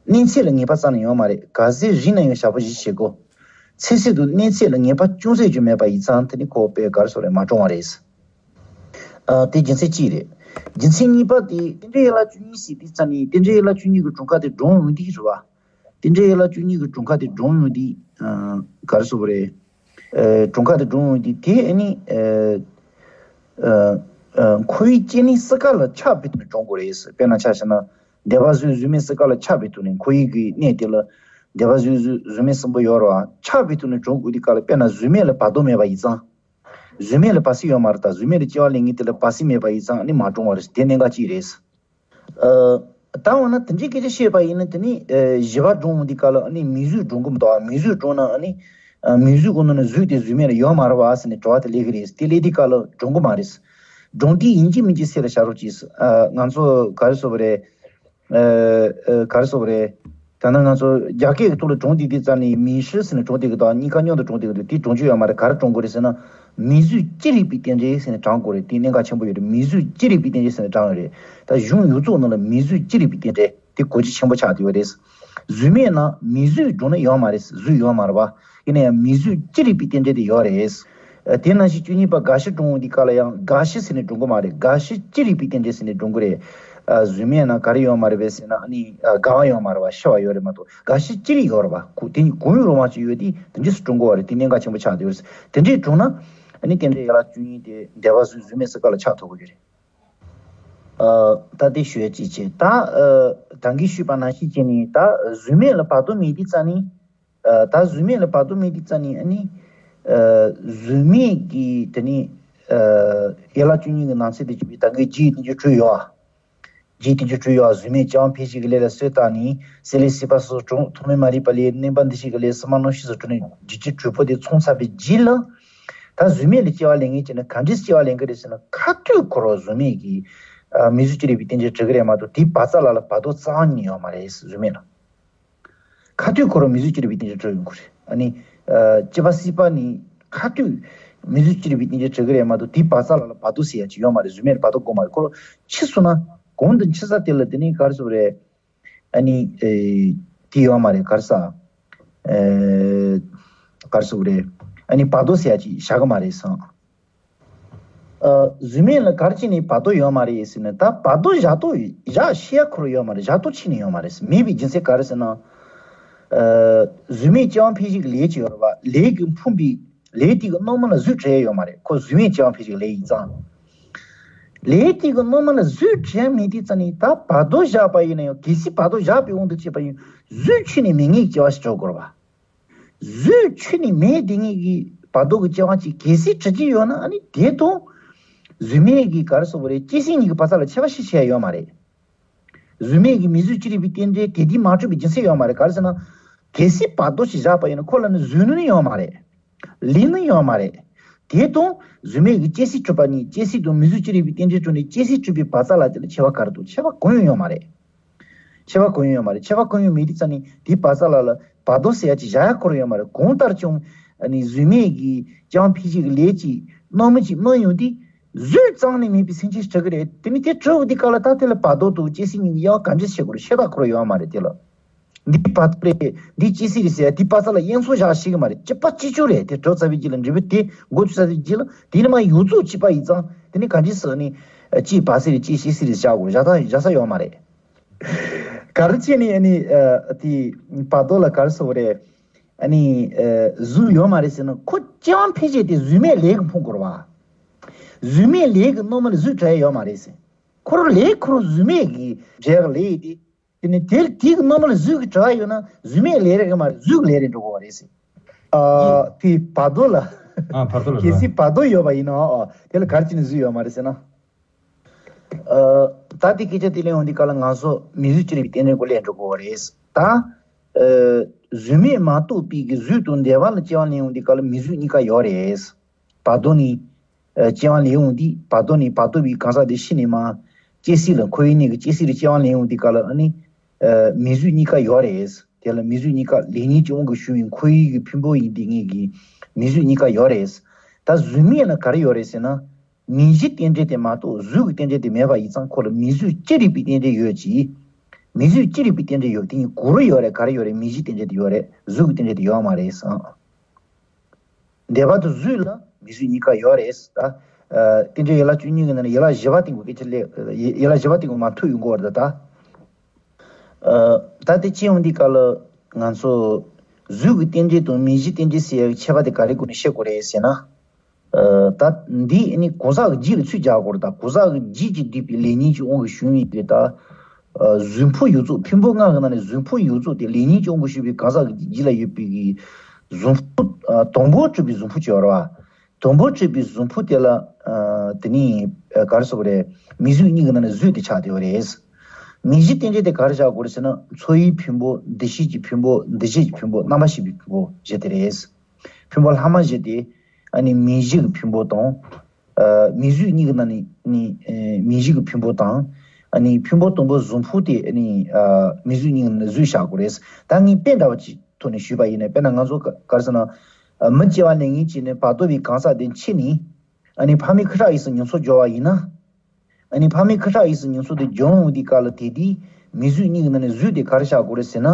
གནས་ཚད་ལ་ངེས་པ་ཙམ་ལ་ཡོད་མ་རེད། ག་ཚད་རིག་ན་ཡང་ཞག་པོ་བཞི་བྱེད་དགོས། ཚེ་ཚད་དང་གནས་ཚད་ལ་ངེས་པ་ཅུང་ཟད་ཀྱང་མེད་པ་ཡིན་ཙང་དེ་ནི་ཁོ་པའི་ག་རེ་ཟེར་རེད། མ་གྲུབ་པ་རེད། ཨ། དེ་རྒྱུ་མཚན་གཅིག་རེད། རྒྱུ་མཚན་གཉིས་པ་དེ་རྟེན་འབྲེལ་ཡན་ལག་བཅུ་གཉིས་ཟེར་དུས་ཙ་ནས་རྟེན་འབྲེལ་ཡན་ལག་བཅུ་གཉིས་ཀྱི་གྲངས་ཀ་དེ་བགྲངས་ཡོང་དུས་རེད་བ། རྟེན་འབྲེལ་ཡན་ལག་བཅུ་གཉིས་ཀྱི་གྲངས་ཀ་དེ་བགྲངས་ཡོང་དུས། ཨ། ག་རེ་ཟེར་དགོས་རེད། ཨ། གྲངས་ཀ་དེ་བགྲངས་ཡོང་དུས་དེ་ཨ་ནི། ཨ། ཨ། ཨ། འཁོར་བའི་སྐྱེ་གནས་སྲིད་ཀ་ལ་ཆགས་པའི་ཐོག་ནས་བགྲངས་དགོས་རེད། དཔེར་ན་ཆ་བཞག་ན་འདོད་པ་བཟོད་གཟུགས་མེད་སྲིད་ཀ་ལ་ཆགས་པའི་ཐོག་ནས། འཁོར་བའི་གི་གནས་དེ་ལ་འདོད་པ་བཟོད་གཟུགས་མེད་གསུམ་པོ་ཡོད་རེད་བ། ཆགས་པའི་ཐོག་ནས་བགྲངས་དགོས་དུས་སྐབས་ལ། དཔེར་ན་གཟུགས་མེད་ལ་བར་དོ་མེད་པ་ཡིན་ཙང་། གཟུགས་མེད་ལ་བར་སྲིད་ཡོད་མ་རེད། ད་གཟུགས་མེད་ལ་སྐྱེ་བ་ལེན་མཁན་དེ་ལ་བར་སྲིད་མེད་པ་ཡིན་ཙང་ཨ་ནི་མ་གྲུབ་པ་རེད། དེ་གནད་འགག་གཅིག་རེད། ཨ། ད་འོ་ན་དེ་འདྲའི་སྐད་ཆ་བཤད་པ་ཡིན་ན་དེ་ནི། ཨ། བཞི་པ་བགྲངས་ཡོང་དུས་སྐབས་ལ་ཨ་ནི་མིང་གཟུགས་བགྲངས་ཀྱི་མི་འདུག་ཨ། མིང་གཟུགས་བགྲངས་ན་ཨ་ནི། ཨ། མིང་གཟུགས་ཀྱི་ནང་ན་གཟུགས་དེ་གཟུགས་མེད་ལ་ཡོད་མ་རེད་བ་ཟེར་ནས་དྲི་བ་དེ་སླེབས་ཀྱི་རེད། དེ་སླེབས་དུས་སྐབས་ལ་བགྲངས་ཀྱི་མ་རེད། བགྲངས་དུས་ཡིན་གཅིག་མིན་གཅིག་ཚད་ལ་བཞག་རོགས་གྱིས། ཨ། ང་ཚོ་ག་རེ་ཟེར་དགོས་རེད། ཨ། ཨ། ག་རེ་ཟེར་དགོས་རེད། ད་ནི་ང་ཚོ་རྒྱ་སྐད་ཀྱི་ཐོག་ལ་བགྲངས་དུས་དེ་ཙམ་ནས་མིང་གཟུགས་ཟེར་ནས་བགྲངས་དེ་གི་དང་གཉིས་ཀ་མཉམ་དུ་བགྲངས་དེ་གི་འདུག་དེ་བགྲངས་རྒྱུ་ཡོད་མ་རེད། ག་རེ་བགྲངས་དགོས་རེད་ཟེར་ན། མིང་གཟུགས་ཅི་རིགས་པའི་རྟེན་འབྲེལ་ཟེར་ནས་བགྲངས་དགོས་རེད། དེ་གནད་འགག་ཆེན་པོ་ཡོད་རེད། མིང་གཟུགས་ཅི་རིགས་པའི་རྟེན་འབྲེལ་ཟེར་ནས་བགྲངས་ཡོད་རེད། ད་གཞུང་ཡིག་གཙོ་ནང་ལ་མིང་གཟུགས་ཅི་རིགས་པའི་རྟེན་འབྲེལ་དེ་གོ་རྒྱུ་ཆེན་པོ་ཆགས་བསྡད་ཡོད་རེད། གཟུགས་མེད་ན་མིང་གཟུགས་བགྲངས་ན་ཡོད་མ་རེད། གཟུགས་ཡོད་མ་རེད་བ། ཡིན་ན་ཡང་མིང་གཟུགས་ཅི་རིགས་པའི་རྟེན་འབྲེལ་དེ་ཡོད་རེད། ཨ། དེ་ནང་བཞིན་བཅུ་གཉིས་པ་རྒ་ཤི་བགྲངས་ཡོང་དུས་སྐབས་ལ་ཡང་རྒ་ཤི་ཟེར་ནས་བགྲངས་ཀྱི་མ་རེད། རྒ་ཤི་ཅི་རིགས་པའི་རྟེན་འབྲེལ་ཟེར་ནས་བགྲངས་ཀྱི་རེད། ཨ། གཟུགས་མེད་ན་ག་རེ་ཡོད་མ་རེད་པས་ཟེར་ན། ཨ་ནི། ཨ། རྒ་བ་ཡོད་མ་རེད་བ། ཤི་བ་ཡོད་རེད་མ་གཏོགས། རྒ་ཤི་ཅི་རིགས་ཡོད་རེད་བ། གོ་དེ་གང་ཡང་རུང་བ་ཅིག་ཡོད་དེ་དེ་འདྲས་སུ་བགྲངས་ཀྱི་ཡོད་རེད། དེ་གནད་འགག་ཆེན་པོ་ཆགས་བསྡད་ཡོད་རེད། དེ་འདྲས་བགྲངས་ན་ཨ་ནི་རྟེན་འབྲེལ་ཡན་ལག་བཅུ་གཉིས་དེ་འདོད་པ་བཟོད་གཟུགས་མེད་སྲིད་ཀ་ལ་ཆགས་ཐུབ་ཀྱི་ཡོད་རེད། ཨ། ད་དེ་ཞུ་ཡ་གཅིག་བྱས། ད། ཨ། ད་གིན་ཞུས་པ་ནང་བཞིན་བྱས་ནས་ད་གཟུགས་མེད་ལ་བར་དོ་མེད་དུས་ཙ་ནས། ཨ། ད་གཟུགས་མེད་ལ་བར་དོ་མེད་དུས་ཙ་ནས་ཨ་ནི། ཨ། གཟུགས་མེད་ཀྱི་དེ་ནི། ཨ། ཡན་ལག་བཅུ་གཉིས་ཀྱི་ནང་ཚན་དེ་བྱས་པའི་ད་གིན་རྒྱུའི་རྟེན་འབྱུང་བྲལ་ཡོད་ཨ། རྒྱུའི་རྟེན་འབྱུང་བྲལ་ཡོད་ཨ། གཟུགས་མེད་སྐྱེ་བ་འཕེལ་བྱེད་ཀྱི་ལས་ལ་གསོས་བཏང་ནས། སྲེད་ལས་སྲིད་པ་སོགས་བྱུང་། ཐོག་མེད་མ་རིག་པ་ལས་གནས་པ་འདུ་བྱེད་ཀྱི་ལས་སྲིད་མ་རྣམ་ཤེས་སུ་གྲུབ་ནས་རྒྱུ་རྐྱེན་གྲོགས་པོ་དེ་མཚུངས་ཚར་བའི་རྗེས་ལ། ད་གཟུགས་མེད་ལ་སྐྱེ་བ་ལེན་མཁན་གྱི་ནི་ག་འདྲས་སྐྱེ་བ་ལེན་གྱི་རེད་ཟེར་ན། ཁ་ཐུག་ཁོ་རང་གཟུགས་མེད་ཀྱི། ཨ། མིང་གཟུགས་ཅི་རིགས་པའི་རྟེན་འབྲེལ་གྲུབ་ཀྱི་རེད་མ་གཏོགས་དེའི་བར་མཚམས་ལ་ལ་བར་དོ་རྩ་བ་ཉིད་ཡོད་མ་རེད། གཟུགས་མེད་ལ། ཁ་ཐུག་ཁོ་རང་མིང་གཟུགས་ཅི་རིགས་པའི་རྟེན་འབྲེལ་གྲུབ་ཡོང་གི་རེད། ཨ་ནི། ཨ། སྐྱེ་བ་སྲིད་པ་ནི་ཁ་ཐུག་མིང་གཟུགས་ཅི་རིགས་པའི་རྟེན་འབྲེལ་གྲུབ་ཀྱི་རེད་མ་གཏོགས་དེའི་བར་མཚམས་ལ་ལ་བར་དོ་ཟེར་ཡ་ཅིག་ཡོད་མ་རེད། གཟུགས་མེད་ལ་བར་དོ་དགོས་མ་རེད། ཁོ་རང་འཆི་སོང་ན་གོང་དུ་འཆི་ས་དེ་ལ་དེ་ནི་ག་རེ་ཟེར་དགོས་རེད། ཨ་ནི། ཨེ། དེ་ཡོད་མ་རེད། ག་རེ་ཟེར། ཨེ། ག་རེ་ཟེར་དགོས་རེད། ཨ་ནི་བར་དོ་ཟེར་ཡ་ཅིག་བཞག་གི་མ་རེད་བསམ། ཨ། གཟུགས་མེད་ལ་ག་རེ་བྱས་ནས་བར་དོ་ཡོད་མ་རེད་ཟེར་ན། ད་བར་དོ་བཞག་དོ་བཞག་ཤེས་ཡ་ཁོ་རང་ཡོད་མ་རེད། བཞག་དོ་ཆི་ནས་ཡོད་མ་རེད། མེད་པའི་རྒྱུ་མཚན་ག་རེ་ཟེར་ན། ཨ། གཟུགས་མེད་སྐྱེ་བ་འཕེལ་བྱེད་ཀྱི་ལས་ཅིག་ཡོད་རེད་བ། ལས་ཀྱིས་ཕོངས་པའི་ལས་དེ་གི་རྣམ་སྨིན་ལ་གཟུགས་བྲལ་ཡ་ཡོད་མ་རེད། ཁོ་གཟུགས་མེད་སྐྱེ་བ་འཕེལ་བྱེད་ཀྱི་ལས་ཡིན་ཙང་། ལས་དེ་གི་རྣམ་སྨིན་ལ་གཟུགས་བྲལ་མེད་དུས་ཙ་ནས་ད་བར་དོ་བཞག་པ་ཡིན་ན་ཡང་། གལ་སྲིད་བར་དོ་བཞག་པའི་དབང་དུ་བྱས་པ་ཡིན། གཟུགས་ཆད་ནས་མེད་མཁན་གྱི་སྐྱེ་བ་ཞིག་འགྲོ་དགོས་རེད་བ། གཟུགས་ཆད་ནས་མེད་བསྡད་མཁན་གྱི་བར་དོ་གི་སྐྱེ་བ་ཅིག་གལ་སྲིད་འགྲོ་གི་ཡོད་ན། ཨ་ནི་དེ་དང་གཟུགས་མེད་ཀྱི་ག་རེ་ཟེར་དགོས་རེད། སྐྱེ་སྲིད་གཉིས་ཀྱི་བར་མཚམས་ལ་ཁྱད་པར་ཞིག་ཕྱེ་ཡ་ཡོད་མ་རེད། གཟུགས་མེད་ཀྱི་མིང་གཟུགས་ཅི་རིགས་པའི་རྟེན་འབྲེལ་དེ་དེ་མ་གྲུབ་པའི་རྒྱུ་མཚན་ཡོད་མ་རེད། ག་རེ་ཟེར་ན། གལ་སྲིད་བར་དོ་ཞིག་བཞག་པ་ཡིན་ན་ཁོ་ལ་ནི་གཟུགས་ནི་ཡོད་མ་རེད། ལས་ནི་ཡོད་མ་རེད། དེ་དང་གཟུགས་མེད་ཀྱི་སྐྱེ་སྲིད་གྲུབ་པ་གཉིས། སྐྱེ་སྲིད་དང་མིང་གཟུགས་ཅི་རིགས་པའི་རྟེན་འབྲེལ་གྲུབ་ནས་སྐྱེ་སྲིད་གྲུབ་པའི་བར་མཚམས་ལ་དེ་ལ་ཁྱད་པར་ག་རེ་འདུག་ཁྱད་པར་གང་ཡང་ཡོད་མ་རེད། ཁྱད་པར་གང་ཡང་ཡོད་མ་རེད། ཁྱད་པར་གང་ཡང་མེད་དུས་ཙ་ནས་དེའི་བར་མཚམས་ལ་ལ་བར་དོ་ཟེར་ཡ་ཅིག་བཞག་ཡ་ཁོ་རང་ཡོད་མ་རེད། གང་ལྟར་ཀྱང་ཨ་ནི་གཟུགས་མེད་ཀྱི་སྐྱེ་བ་འཕེལ་བྱེད་ཀྱི་ལས་ཀྱི་རྣམ་སྨིན་ཅིག་སྨིན་ཡོང་དུས། གཟུགས་རྩ་ནས་མེད་པའི་སེམས་ཅན་ཞིག་གྲུབ་ཀྱི་རེད། དེ་ནི་དེ་གྲུབ་དུས་སྐབས་ལ་ད་དེ་ལ་བར་དོ་དང་སྐྱེ་སྲིད་གཉིས་ཀྱི་དབྱེ་བ་ག་འདྲས་ཕྱེ་དགོས་རེད། ཤེས་རྟོགས་ཁོ་རང་ཡོད་མ་རེད། དེ་ལ། འདི་བར་དོ་རེད། འདི་སྐྱེ་སྲིད་རེད་ཟེར་ཡ་དེ་བར་མཚམས་ལ་དབྱེ་མཚམས་བཞག་ཤེས་ཀྱི་མ་རེད། གཅིག་པ་གཅིག་རྐྱང་རེད། དེ་གྲུབ་ཚར་བའི་རྗེས་ལ་འབྲས་བུ་དེ་འགོ་ཚུགས་ཚར་བའི་རྗེས་ལ་དེ་ནི་མ་ཡོངས་རྫོགས་གཅིག་པ་ཡིན་ཙང་། དེ་ནི་ག་འདྲས་ཟེར་ནས་གཅིག་བར་སྲིད་རེད། གཅིག་སྐྱེ་སྲིད་རེད་བཞག་དགོས། བཞག་ཐབས་བཞག་ས་ཡོད་མ་རེད། ག་རེ་བྱས་ནས་ཨ་ནི་ཨ་དེ་བར་དོ་ལ་ག་རེ་ཟེར་དགོས་རེད། ཨ་ནི་ཨ་གཟུགས་ཡོད་མ་རེད་ཟེར་ན། ཁོ་སྐྱེ་བ་འཕེལ་བྱེད་དེ་གཟུགས་མེད་ལས་ཀྱིས་ཕོངས་དགོས་རེད་བ། གཟུགས་མེད་ལས་ཀྱི་རྣམ་སྨིན་ལ་གཟུགས་བྲལ་ཡ་ཡོད་མ་རེད་ཟེར། ཁོ་རང་ལས་ཁོ་རང་གཟུགས་མེད་ཀྱི་བྲལ་ལས་དེ། དེ་ནི་དེ་དེ་གི་རྣམ་སྨིན་ལ་གཟུགས་ཀྱི་བྲལ་ཡོད་ན་གཟུགས་མེད་ལས་རེད་མ་རེད། གཟུགས་ཀྱི་ལས་རེད་འགྲོ་གི་རེད་ཟེར། ཨ་དེ་བར་དོ་ལ། ཨ་བར་དོ་ལ། གལ་སྲིད་བར་དོ་ཡོད་པ་ཡིན་ན། ཨ་དེ་ལ་ག་རེ་བྱས་ནས་གཟུགས་ཡོད་མ་རེད་ཟེར་ན། ཨ་ད་དེ་སྐད་ཆ་དེ་གླེང་ཡོང་དུས་སྐབས་ལ་ང་ཚོ་མིང་གཟུགས་ཅི་རིགས་པའི་རྟེན་འབྲེལ་སྐོར་གླེང་འགྲོ་དགོས་པ་རེད། ད་ཨ་གཟུགས་མེད་མ་གཏོགས་པའི་གི་གཟུགས་དང་འབྲེལ་བ་ལ་སྐྱེ་བ་གླེང་ཡོང་དུས་སྐབས་ལ་མིང་གཟུགས་གཉིས་ཀ་ཡོད་རེད། བར་དོ་ནི། སྐྱེ་བ་ལེན་འོང་དུས་བར་དོ་ནས་བར་དོ་བའི་གང་ཟག་དེ་ཤི་ནས་མ། སྐྱེ་སྲིད་ལ་འཁོར་བའི་གནས་ཀྱི་སྐྱེ་སྲིད་ལ་སྐྱེ་བ་ལེན་འོང་དུས་སྐབས་ལ་ཨ་ནི། མི་གཟུགས་གཉིས་ཀ་ཡོད་རེད། དེ་ལ་མི་གཟུགས་གཉིས་ཀ་ལེགས་ཉེས་ཀྱི་དབང་གིས་བྱུང་བའི་འཁོར་བའི་གི་ཕུང་པོ་ཡིན་དུས་ངེས་ཀྱི་མི་གཟུགས་གཉིས་ཀ་ཡོད་རེད། ད་གཟུགས་མེད་ལ་ག་རེ་ཡོད་རེད་ཟེར་ན། མིང་གཞི་རྟེན་འབྲེལ་དེ་མ་གཏོགས་གཟུགས་ཀྱི་རྟེན་འབྲེལ་དེ་མེད་པ་ཡིན་ཙང་ཁོ་ལ་མིང་གཟུགས་ཅི་རིགས་པའི་རྟེན་འབྲེལ་ཡོད་ཀྱི། མིང་གཟུགས་ཅི་རིགས་པའི་རྟེན་འབྲེལ་ཡོད་དེ་ཉིད་གུ་རུ་ཡོད་རེད། ག་རེ་ཡོད་རེད། མིང་གཞི་རྟེན་འབྲེལ་དེ་ཡོད་རེད། གཟུགས་ཀྱི་རྟེན་འབྲེལ་དེ་ཡོད་མ་རེད་ཟེར། འདས་པ་དང་གཟུགས་ལ་མིང་གཟུགས་གཉིས་ཀ་ཡོད་རེད་ད། རྟེན་འབྲེལ་ཡན་ལག་བཅུ་གཉིས་ཀྱི་ནང་ནས་ཡན་ལག་བཞི་པ་སྟེང་གི་སྐད་ཆ་ལས་ཡན་ལག་བཞི་པ་སྟེང་གི་མ་ཐུག་ཡོང་གི་ཡོད་རེད་ད། ད་དེ་ཅི་ཡོང་འདི་ག་ལ་ང་ཚོ་གཟུགས་ཀྱི་རྟེན་འབྲེལ་དང་མིང་གཞི་རྟེན་འབྲེལ་ཟེར་ཡག་ཁྱད་པར་དེ་ག་རེ་སྒོ་ནས་ཤེས་དགོས་རེད་ཟེར་ན། ད་འདི་ནི་གང་ཟག་གི་རྒྱུད་ལ་ཚུར་སྦྱར་དགོས་རེད་ད། གང་ཟག་གི་རྒྱུད་ཀྱིས་བསྡུས་པའི་ལེགས་ཉེས་ཀྱི་དབང་གིས་བྱུང་བའི་དེ་ད། གཟུགས་ཕུང་ཡོངས་རྫོགས་ཕུང་པོ་ལྔ་གི་ནང་ནས་གཟུགས་ཕུང་ཡོངས་རྫོགས་དེ་ལེགས་ཉེས་ཀྱི་དབང་གིས་བྱུང་བའི་གང་ཟག་གི་རྒྱུད་ལ་ཡོད་པའི་གི་གཟུགས་ཕུང་དང་པོ་གྲུབ་པའི་གཟུགས་ཕུང་ཅིག་ཡོད་རེད་བ། དང་པོ་གྲུབ་པའི་གཟུགས་ཕུང་དེ་ལ་དེ་ནི་ག་རེ་ཟེར་དགོས་རེད། མིང་གཟུགས་གཉིས་ཀྱི་ནང་ནས་གཟུགས་དེ་ཆགས་བསྡད་ཡོད་རེད། མིང་གཞི་རྟེན་འབྲེལ་དེ་ག་རེ་བཞག་དགོས་རེད་ཟེར་ན། ཚོར་བའི་ཕུང་པོ། འདུ་ཤེས་ཀྱི་ཕུང་པོ། འདུ་བྱེད་ཀྱི་ཕུང་པོ། རྣམ་པར་ཤེས་པའི་ཕུང་པོ་བཞི་དེ་རེད། ཕུང་པོ་ལྷག་མ་བཞི་དེ་ཨ་ནི་མིང་གཞི་གི་ཕུང་པོ་དང་། མིང་གཟུགས་གཉིས་ཀྱི་ནང་ནས་ནི་མིང་གཞི་གི་ཕུང་པོ་དང་། ཨ་ནི་ཕུང་པོ་དང་པོ་གཟུགས་ཕུང་དེ་ཨ་ནི་མིང་གཟུགས་གཉིས་ཀྱི་ནང་ནས་གཟུགས་བཞག་དགོས་རེད། ད་ངས་དཔེ་འདྲ་བ་ཅིག་ཐོག་ནས་ཞུས་པ་ཡིན་ན། དཔེར་ན་ང་ཚོ་ག་ག་རེ་ཟེར་ན། མི་སྐྱེ་བ་ལེན་མཁན་གཅིག་ནི་བར་དོ་བའི་གང་ཟག་དེ་འཆི་ནས། ཨ་ནི་ཕ་མའི་ཁུ་ཁྲག་གཡས་སུ་མྱོང་ཚོར་འབྱོར་བ་ཡིན་ན། ཨ་ནི་ཕ་མའི་ཁུ་ཁྲག་གཡས་སུ་མྱོང་ཚོར་དེ་འབྱུང་འོང་དུས་སྐབས་ལ་དེ་དུས་མིང་གཟུགས་གཉིས་ཀྱི་ནང་ནས་གཟུགས་དེ་ག་རེ་བཞག་དགོས་རེད་ཟེར་ན།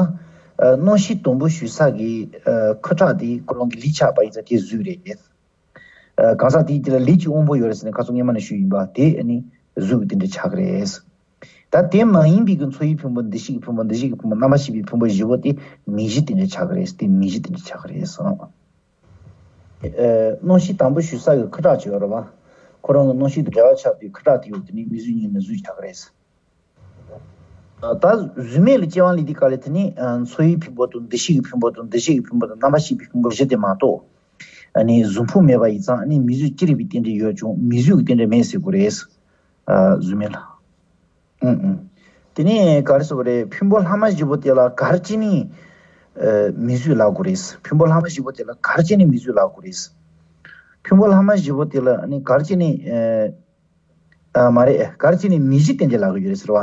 རྣམ་ཤེས་དང་པོ་ཞུགས་ས་གི་ཁུ་ཁྲག་དེ་ཁོ་རང་གི་ལུས་ཆགས་པ་ཡིན་ཙང་དེ་གཟུགས་རེད། གང་ཟག་དེའི་རྒྱུད་ལ་ལུས་ཀྱི་དབང་པོ་ཡོད་རེད་ཟེར་ནས་ཁ་སང་སྔོན་མ་ནས་ཞུས་ཡིན་པ་དེ་ཨ་ནི་གཟུགས་ཀྱི་རྟེན་འབྲེལ་ཆགས་ཀྱི་རེད། ད་དེ་མ་ཡིན་པའི་གི་ཚོར་བའི་ཕུང་པོ། འདུ་ཤེས་ཀྱི་ཕུང་པོ། འདུ་བྱེད་ཀྱི་ཕུང་པོ། རྣམ་པར་ཤེས་པའི་ཕུང་པོ་བཞི་པོ་དེ་མིང་གཞི་རྟེན་འབྲེལ་ཆགས་ཀྱི་རེད། དེ་མིང་གཞི་རྟེན་འབྲེལ་ཆགས་ཀྱི་རེད་གསུངས། རྣམ་ཤེས་དང་པོ་ཞུགས་ས་གི་ཁུ་ཁྲག་ཅིག་ཡོད་རེད་བ། ཁོ་རང་གི་རྣམ་ཤེས་དང་འབྲེལ་བ་ཆགས་པའི་ཁུ་ཁྲག་དེ་ཡོད། དེ་ནི་མིང་གཟུགས་གཉིས་ནི་གཟུགས་ཆགས་ཀྱི་རེད། ད་གཟུགས་མེད་ལ་སྐྱེ་བ་ལེན་དུས་སྐབས་ལ་དེ་ནི་ཚོར་བའི་ཕུང་པོ་དང་། འདུ་ཤེས་ཀྱི་ཕུང་པོ་དང་། འདུ་བྱེད་ཀྱི་ཕུང་པོ་དང་། རྣམ་པར་ཤེས་པའི་ཕུང་པོ་བཞི་དེ་མ་གཏོགས། ཨ་ནི་གཟུགས་ཕུང་མེད་པ་ཡིན་ཙང་ཨ་ནི་མིང་གཟུགས་ཅི་རིགས་པའི་རྟེན་འབྲེལ་ཡོད་ཀྱང་མིང་གཟུགས་ཀྱི་རྟེན་འབྲེལ་མེད་ཟེར་དགོས་རེད། གཟུགས་མེད་ལ། ཨུང་ཨུང་། དེ་ནས་ག་རེ་ཟེར་དགོས་རེད། ཕུང་པོ་ལྷག་མ་བཞི་པོ་དེ་ལ་ག་རེ་བྱས་ནས་མིང་གཟུགས་ལབ་དགོས་རེད། ཕུང་པོ་ལྷག་མ་བཞི་པོ་དེ་ལ་ག་རེ་བྱས་ནས་མིང་གཟུགས་ལབ་དགོས་རེད། ཕུང་པོ་ལྷག་མ་བཞི་པོ་དེ་ལ་ནི་ག་རེ་བྱས་ནས། ཨ་མ་རེད། ག་རེ་བྱས་ནས་མིང་གཞི་རྟེན་འབྲེལ་ལབ་ཀྱི་ཡོད་རེད་ཟེར་བ།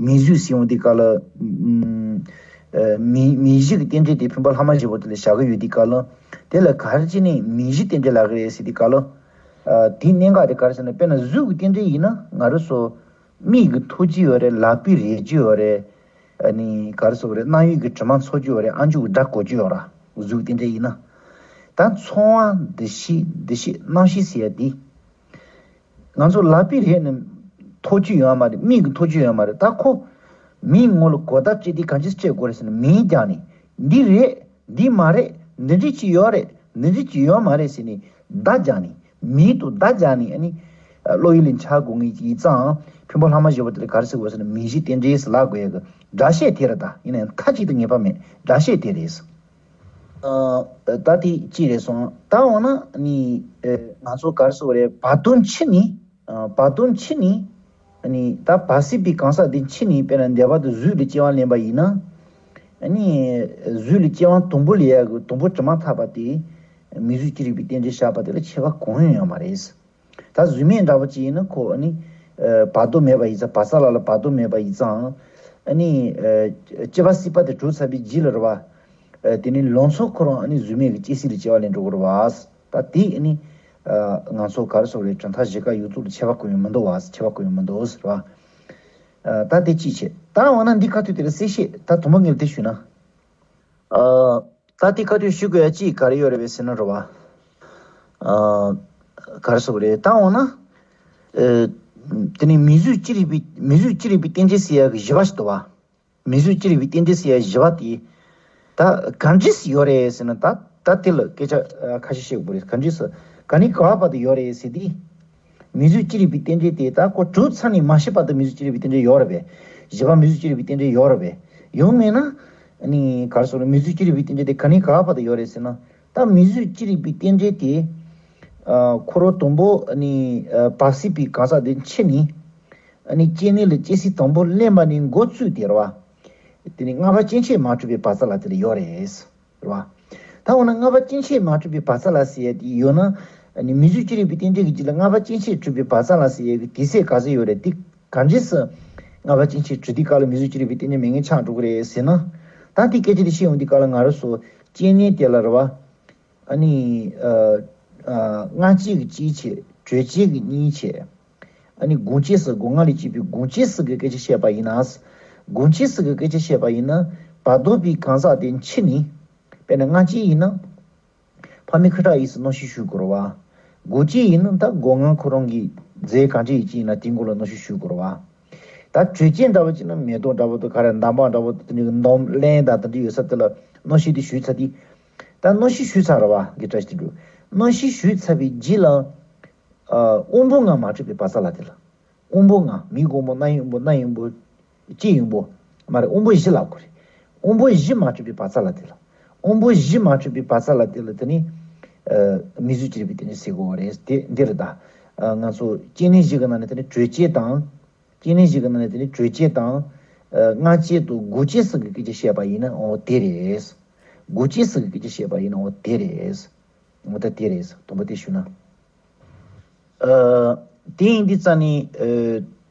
མིང་གཟུགས་ཟེར་ཡོང་དུས་སྐབས་ལ། ཨ་མིང་མིང་གཞི་གི་རྟེན་འབྲེལ་དེ་ཕུང་པོ་ལྷག་མ་བཞི་པོ་དེ་ལ་བཞག་གི་ཡོད་དུས་སྐབས་ལ། དེ་ལ་ག་རེ་བྱས་ནས་མིང་གཞི་རྟེན་འབྲེལ་ལབ་ཀྱི་རེད་ཟེར་དུས་སྐབས་ལ། ཨ་དེའི་གནད་འགག་དེ་ག་རེ་ཟེར་ན། དཔེར་ན་གཟུགས་ཀྱི་རྟེན་འབྲེལ་ཡིན་ན་ང་རང་ཚོ་མིག་གིས་མཐོང་རྒྱུ་ཡོད་རེད། ལག་པས་རེག་རྒྱུ་ཡོད་རེད། ཨ་ནི་ག་རེ་ཟེར་དགོས་རེད། རྣ་བའི་གི་དྲི་མ་ཚོར་རྒྱུ་ཡོད་རེད། ཨ་མཆོག་གི་སྒྲ་གོ་རྒྱུ་ཡོད་ར། གཟུགས་ཀྱི་རྟེན་འབྲེལ་ཡིན་ན། ད་ཚོར་བ། འདུ་ཤེས། འདུ་ཤེས། རྣམ་ཤེས་ཟེར་ཡ་དེ། ང་ཚོ་ལག་པས་རེག་ནས་མཐོང་རྒྱུ་ཡོད་མ་རེད། མིག་གིས་མཐོང་རྒྱུ་ཡོད་མ་རེད། ད་ཁོ་མིའི་ངོ་ལ་གོ་བརྡ་སྤྲད་དུས་གང་ཅི་སྤྲད་དགོས་རེད་ཟེར་ན། མིང་རྒྱག་ནས། འདི་རེད། འདི་མ་རེད། འདི་འདྲ་ཅིག་ཡོད་རེད། འདི་འདྲ་ཅིག་ཡོད་མ་རེད་ཟེར་ནས་བརྡ་རྒྱག་ནས། མིང་དང་བརྡ་རྒྱག་ནས་ཨ་ནི་བློ་ཡུལ་ལ་འཆར་དགོས་ངེས་ཀྱི་ཡིན་ཙང་། ཕུང་པོ་ལྷག་མ་བཞི་པོ་དེ་ལ་ག་རེ་ཟེར་དགོས་ཟེར་ན། མིང་གཞི་རྟེན་འབྲེལ་ཟེར་ལབ་དགོས་ཡ་གི་སྒྲ་བཤད་དེ་རེད། ད་ཡིན་ན་ཡང་མཐའ་གཅིག་ཏུ་ངེས་པ་མེད། སྒྲ་བཤད་དེ་རེད། ཨ་ད་དེ་གཅིག་རེད་སོང་། ད་འོ་ན་ནི་ཨ་ང་ཚོ་ག་རེ་ཟེར་དགོས་རེད། བར་དོ་འཆི་ནས། ཨ་བར་དོ་འཆི་ནས། ཨ་ནི་ད་བར་སྲིད་པའི་གང་ཟག་དེ་འཆི་ནས་དཔེར་ན་འདས་པ་དང་གཟུགས་ལ་སྐྱེ་བ་ལེན་པ་ཡིན་ན། ཨ་ནི་གཟུགས་ལ་སྐྱེ་བ་དང་པོ་ལེན་ཡ་གི་དང་པོ་དྲི་མ་ཐག་པ་དེ། མིང་གཟུགས་ཅི་རིགས་པའི་རྟེན་འབྲེལ་བཞག་པ་དེ་ལ་ཁྱད་པར་གང་ཡང་ཡོད་མ་རེད། ད་གཟུགས་མེད་འདྲ་པོ་ཅིག་ཡིན་ན་ཁོ་ཨ་ནི་ཨ་བར་དོ་མེད་པ་ཡིན་ཙང་། བར་ས་ལ་ལ་བར་དོ་མེད་པ་ཡིན་ཙང་། ཨ་ནི་ཨ་སྐྱེ་བ་སྲིད་པ་དེ་གྲོལ་ཚར་བའི་རྗེས་ལ་རེད་བ། ཨ་དེ་ནི་ལང་ཚོ་ཁོ་རང་ཨ་ནི་གཟུགས་མེད་ཀྱི་སྐྱེ་སྲིད་ལ་སྐྱེ་བ་ལེན་འགྲོ་གི་རེད་བ། ད་དེ་ཨ་ནི་ཨ་ང་ཚོ་ག་རེ་ཟེར་དགོས་རེད། གྲུབ་མཐའ་བཞི་ཀ་ཡོངས་རྫོགས་ལ་ཁྱད་པར་གང་ཡང་མི་འདུག་བ། ཁྱད་པར་གང་ཡང་མི་འདུག་ཟེར་བ། ཨ་ད་དེ་གཅིག་བྱས། ད་འོ་ན་འདི་ཁ་ཐུག་དེ་ལ་གསལ་བཤད་ད་དང་པོ་ངས་དེ་ཞུས་ན། ཨ་ད་དེ་ཁ་ཐུག་ཞུ་དགོས་ཡ་གཅིག་ག་རེ་ཡོད་རེད་པས་ཟེར་ན་རེད་བ། ཨ་ག་རེ་ཟེར་དགོས་རེད། ད་འོ་ན། ཨ་དེ་ནི་མིང་གཟུགས་ཅི་རིགས་པའི་མིང་གཟུགས་ཅི་རིགས་པའི་རྟེན་འབྲེལ་ཟེར་ཡ་གི་བཞི་པ་ཞིག་འདུག་བ། མིང་གཟུགས་ཅི་རིགས་པའི་རྟེན་འབྲེལ་ཟེར་ཡ་བཞི་པ་དེ། ད་ག་འདྲས་ཡོད་རེད་ཟེར་ན། ད་ད་དེ་ལ་སྐད་ཆ་ཨ་ཁ་ཤས་བཤད་དགོས་རེད། ག་འདྲས་སུ་ག་ནས་ག་བར་དུ་ཡོད་རེད་ཟེར་དུས། མིང་གཟུགས་ཅི་རིགས་པའི་རྟེན་འབྲེལ་དེ་ད་ཁོ་གྲུབ་ཚར་ནས་མ་ཤི་བར་དུ་མིང་གཟུགས་ཅི་རིགས་པའི་རྟེན་འབྲེལ་ཡོད་རེད་པས། བཞི་པ་མིང་གཟུགས་ཅི་རིགས་པའི་རྟེན་འབྲེལ་ཡོད་རེད་པས། ཡོད་མེད་ན། ཨ་ནི་ག་རེ་ཟེར་དགོས་རེད། མིང་གཟུགས་ཅི་རིགས་པའི་རྟེན་འབྲེལ་དེ་ག་ནས་ག་བར་དུ་ཡོད་རེད་ཟེར་ན། ད་མིང་གཟུགས་ཅི་རིགས་པའི་རྟེན་འབྲེལ་དེ། ཨ་ཁོ་རང་དང་པོ་ཨ་ནི་ཨ་བར་སྲིད་པའི་གང་ཟག་དེ་འཆི་ནས། ཨ་ནི་སྐྱེ་གནས་ལ་སྐྱེ་སྲིད་དང་པོ་ལེན་པ་ནས་འགོ་བཙུགས་ཏེ་རེད་བ། དེ་ནི་ལྔ་པ་སྐྱེ་མཆེད་མ་གྲུབ་པའི་བར་མཚམས་ལ་དེ་ལ་ཡོད་རེད། རེད་བ། ད་འོ་ན་ལྔ་པ་སྐྱེ་མཆེད་མ་གྲུབ་པའི་བར་མཚམས་ལ་ཟེར་ཡ་དེ་ཡོད་ན། ཨ་ནི་མིང་གཟུགས་ཅི་རིགས་པའི་རྟེན་འབྲེལ་གྱི་རྗེས་ལ་ལྔ་པ་སྐྱེ་མཆེད་གྲུབ་པའི་བག་ཚ་ལ་ཟེར་ཡས་ཀྱི་དེའི་ཚེ་ག་ཚོད་ཡོད་རེད། དེ་ག་འདྲས་སུ་ལྔ་པ་སྐྱེ་མཆེད་གྲུབ་དུས་སྐབས་ལ་མིང་གཟུགས་ཅི་རིགས་པའི་རྟེན་འབྲེལ་མེད་མཁན་ཆགས་འགྲོ་གི་རེད་ཟེར་ན། ད་དེའི་སྐད་ཆ་དེ་བཤད་ཡོང་དུས་སྐབས་ལ་ང་རང་ཚོ་སྐྱེ་གནས་དེ་ལ་རེད་བ། ཨ་ནི་ཨ་ཨ་སྔ་སྐྱེས་ཀྱི་སྐྱེ་མཆེད། དྲོད་སྐྱེས་ཀྱི་གཉིས་མཆེད། ཨ་ནི་འགོ་སྐྱེས་སུ་སྒོ་ལྔ་ལས་སྐྱེས་པའི་འགོ་སྐྱེས་སུ་གི་སྐད་ཆ་བཤད་པ་ཡིན་ན། འགོ་སྐྱེས་སུ་གི་སྐད་ཆ་བཤད་པ་ཡིན་ན། བར་དོ་པའི་གང་ཟག་དེ་འཆི་ནས། དཔེར་ན་སྔ་སྐྱེས་ཡིན་ན། ཕ་མའི་ཁ་ཁྲག་གཡས་སུ་རྣམ་ཤེས་ཞུགས་དགོས་རེད་བ། འགོ་སྐྱེས་ཡིན་ན་ད་སྒོ་ལྔ་ཁོ་རང་གི་རྫས་གང་འདྲ་ཡིན་གཅིག་ཡིན་ན་དེའི་མགོ་ལ་རྣམ་ཤེས་ཞུགས་དགོས་རེད་བ། ད་དྲོད་སྐྱེས་འདྲ་བོ་ཅིག་ན་མེ་ཏོག་འདྲ་བོ་དང་ག་རེ་འདམ་བག་འདྲ་བོ་དང་དེ་འདྲའི་འདམ་རླན་དང་དེ་འདྲ་ཡོད་ས་དེ་ལ་རྣམ་ཤེས་དེ་ཞུགས་ཚར་དུས། ད་རྣམ་ཤེས་ཞུགས་ཚར་རེད་བ་གི་བཀྲ་ཤིས་དོན་གྲུབ། རྣམ་ཤེས་ཞུགས་ཚར་བའི་རྗེས་ལ། ཨ་དབང་པོ་ལྔ་མ་གྲུབ་པའི་བག་ཚ་ལ་དེ་ལ། དབང་པོ་ལྔ་མིག་དབང་པོ་རྣ་ཡི་དབང་པོ་སྣ་ཡི་དབང་པོ། ལྕེ་ཡི་དབང་པོ། མ་རེད་དབང་པོ་བཞི་ལབ་དགོས་རེད། དབང་པོ་བཞི་མ་གྲུབ་པའི་བག་ཚ་ལ་དེ་ལ། དབང་པོ་བཞི་མ་གྲུབ་པའི་བག་ཚ་ལ་དེ་ལ་དེ་ནི། ཨ་མིང་གཟུགས་ཅི་རིགས་པའི་རྟེན་འབྲེལ་ཟེར་དགོས་པ་རེད། དེ་འདི་རེད་ད། ཨ་ང་ཚོ་སྐྱེ་གནས་བཞི་གི་ནང་ནས་དེ་ནི་དྲོད་སྐྱེས་དང་། སྐྱེ་གནས་བཞི་གི་ནང་ནས་དེ་ནི་དྲོད་སྐྱེས་དང་། ཨ་སྔ་སྐྱེས་དང་འགོ་སྐྱེས་སུ་གི་སྐད་ཆ་བཤད་པ་ཡིན་ན་འོ་དེ་རེད། འགོ་སྐྱེས་སུ་གི་སྐད་ཆ་བཤད་པ་ཡིན་ན་འོ་དེ་རེད། འོ་ད་དེ་རེད། དང་པོ་དེ་ཞུ་ན། ཨ་དེ་ཡིན་དུས་ཙང་ནི་ཨ་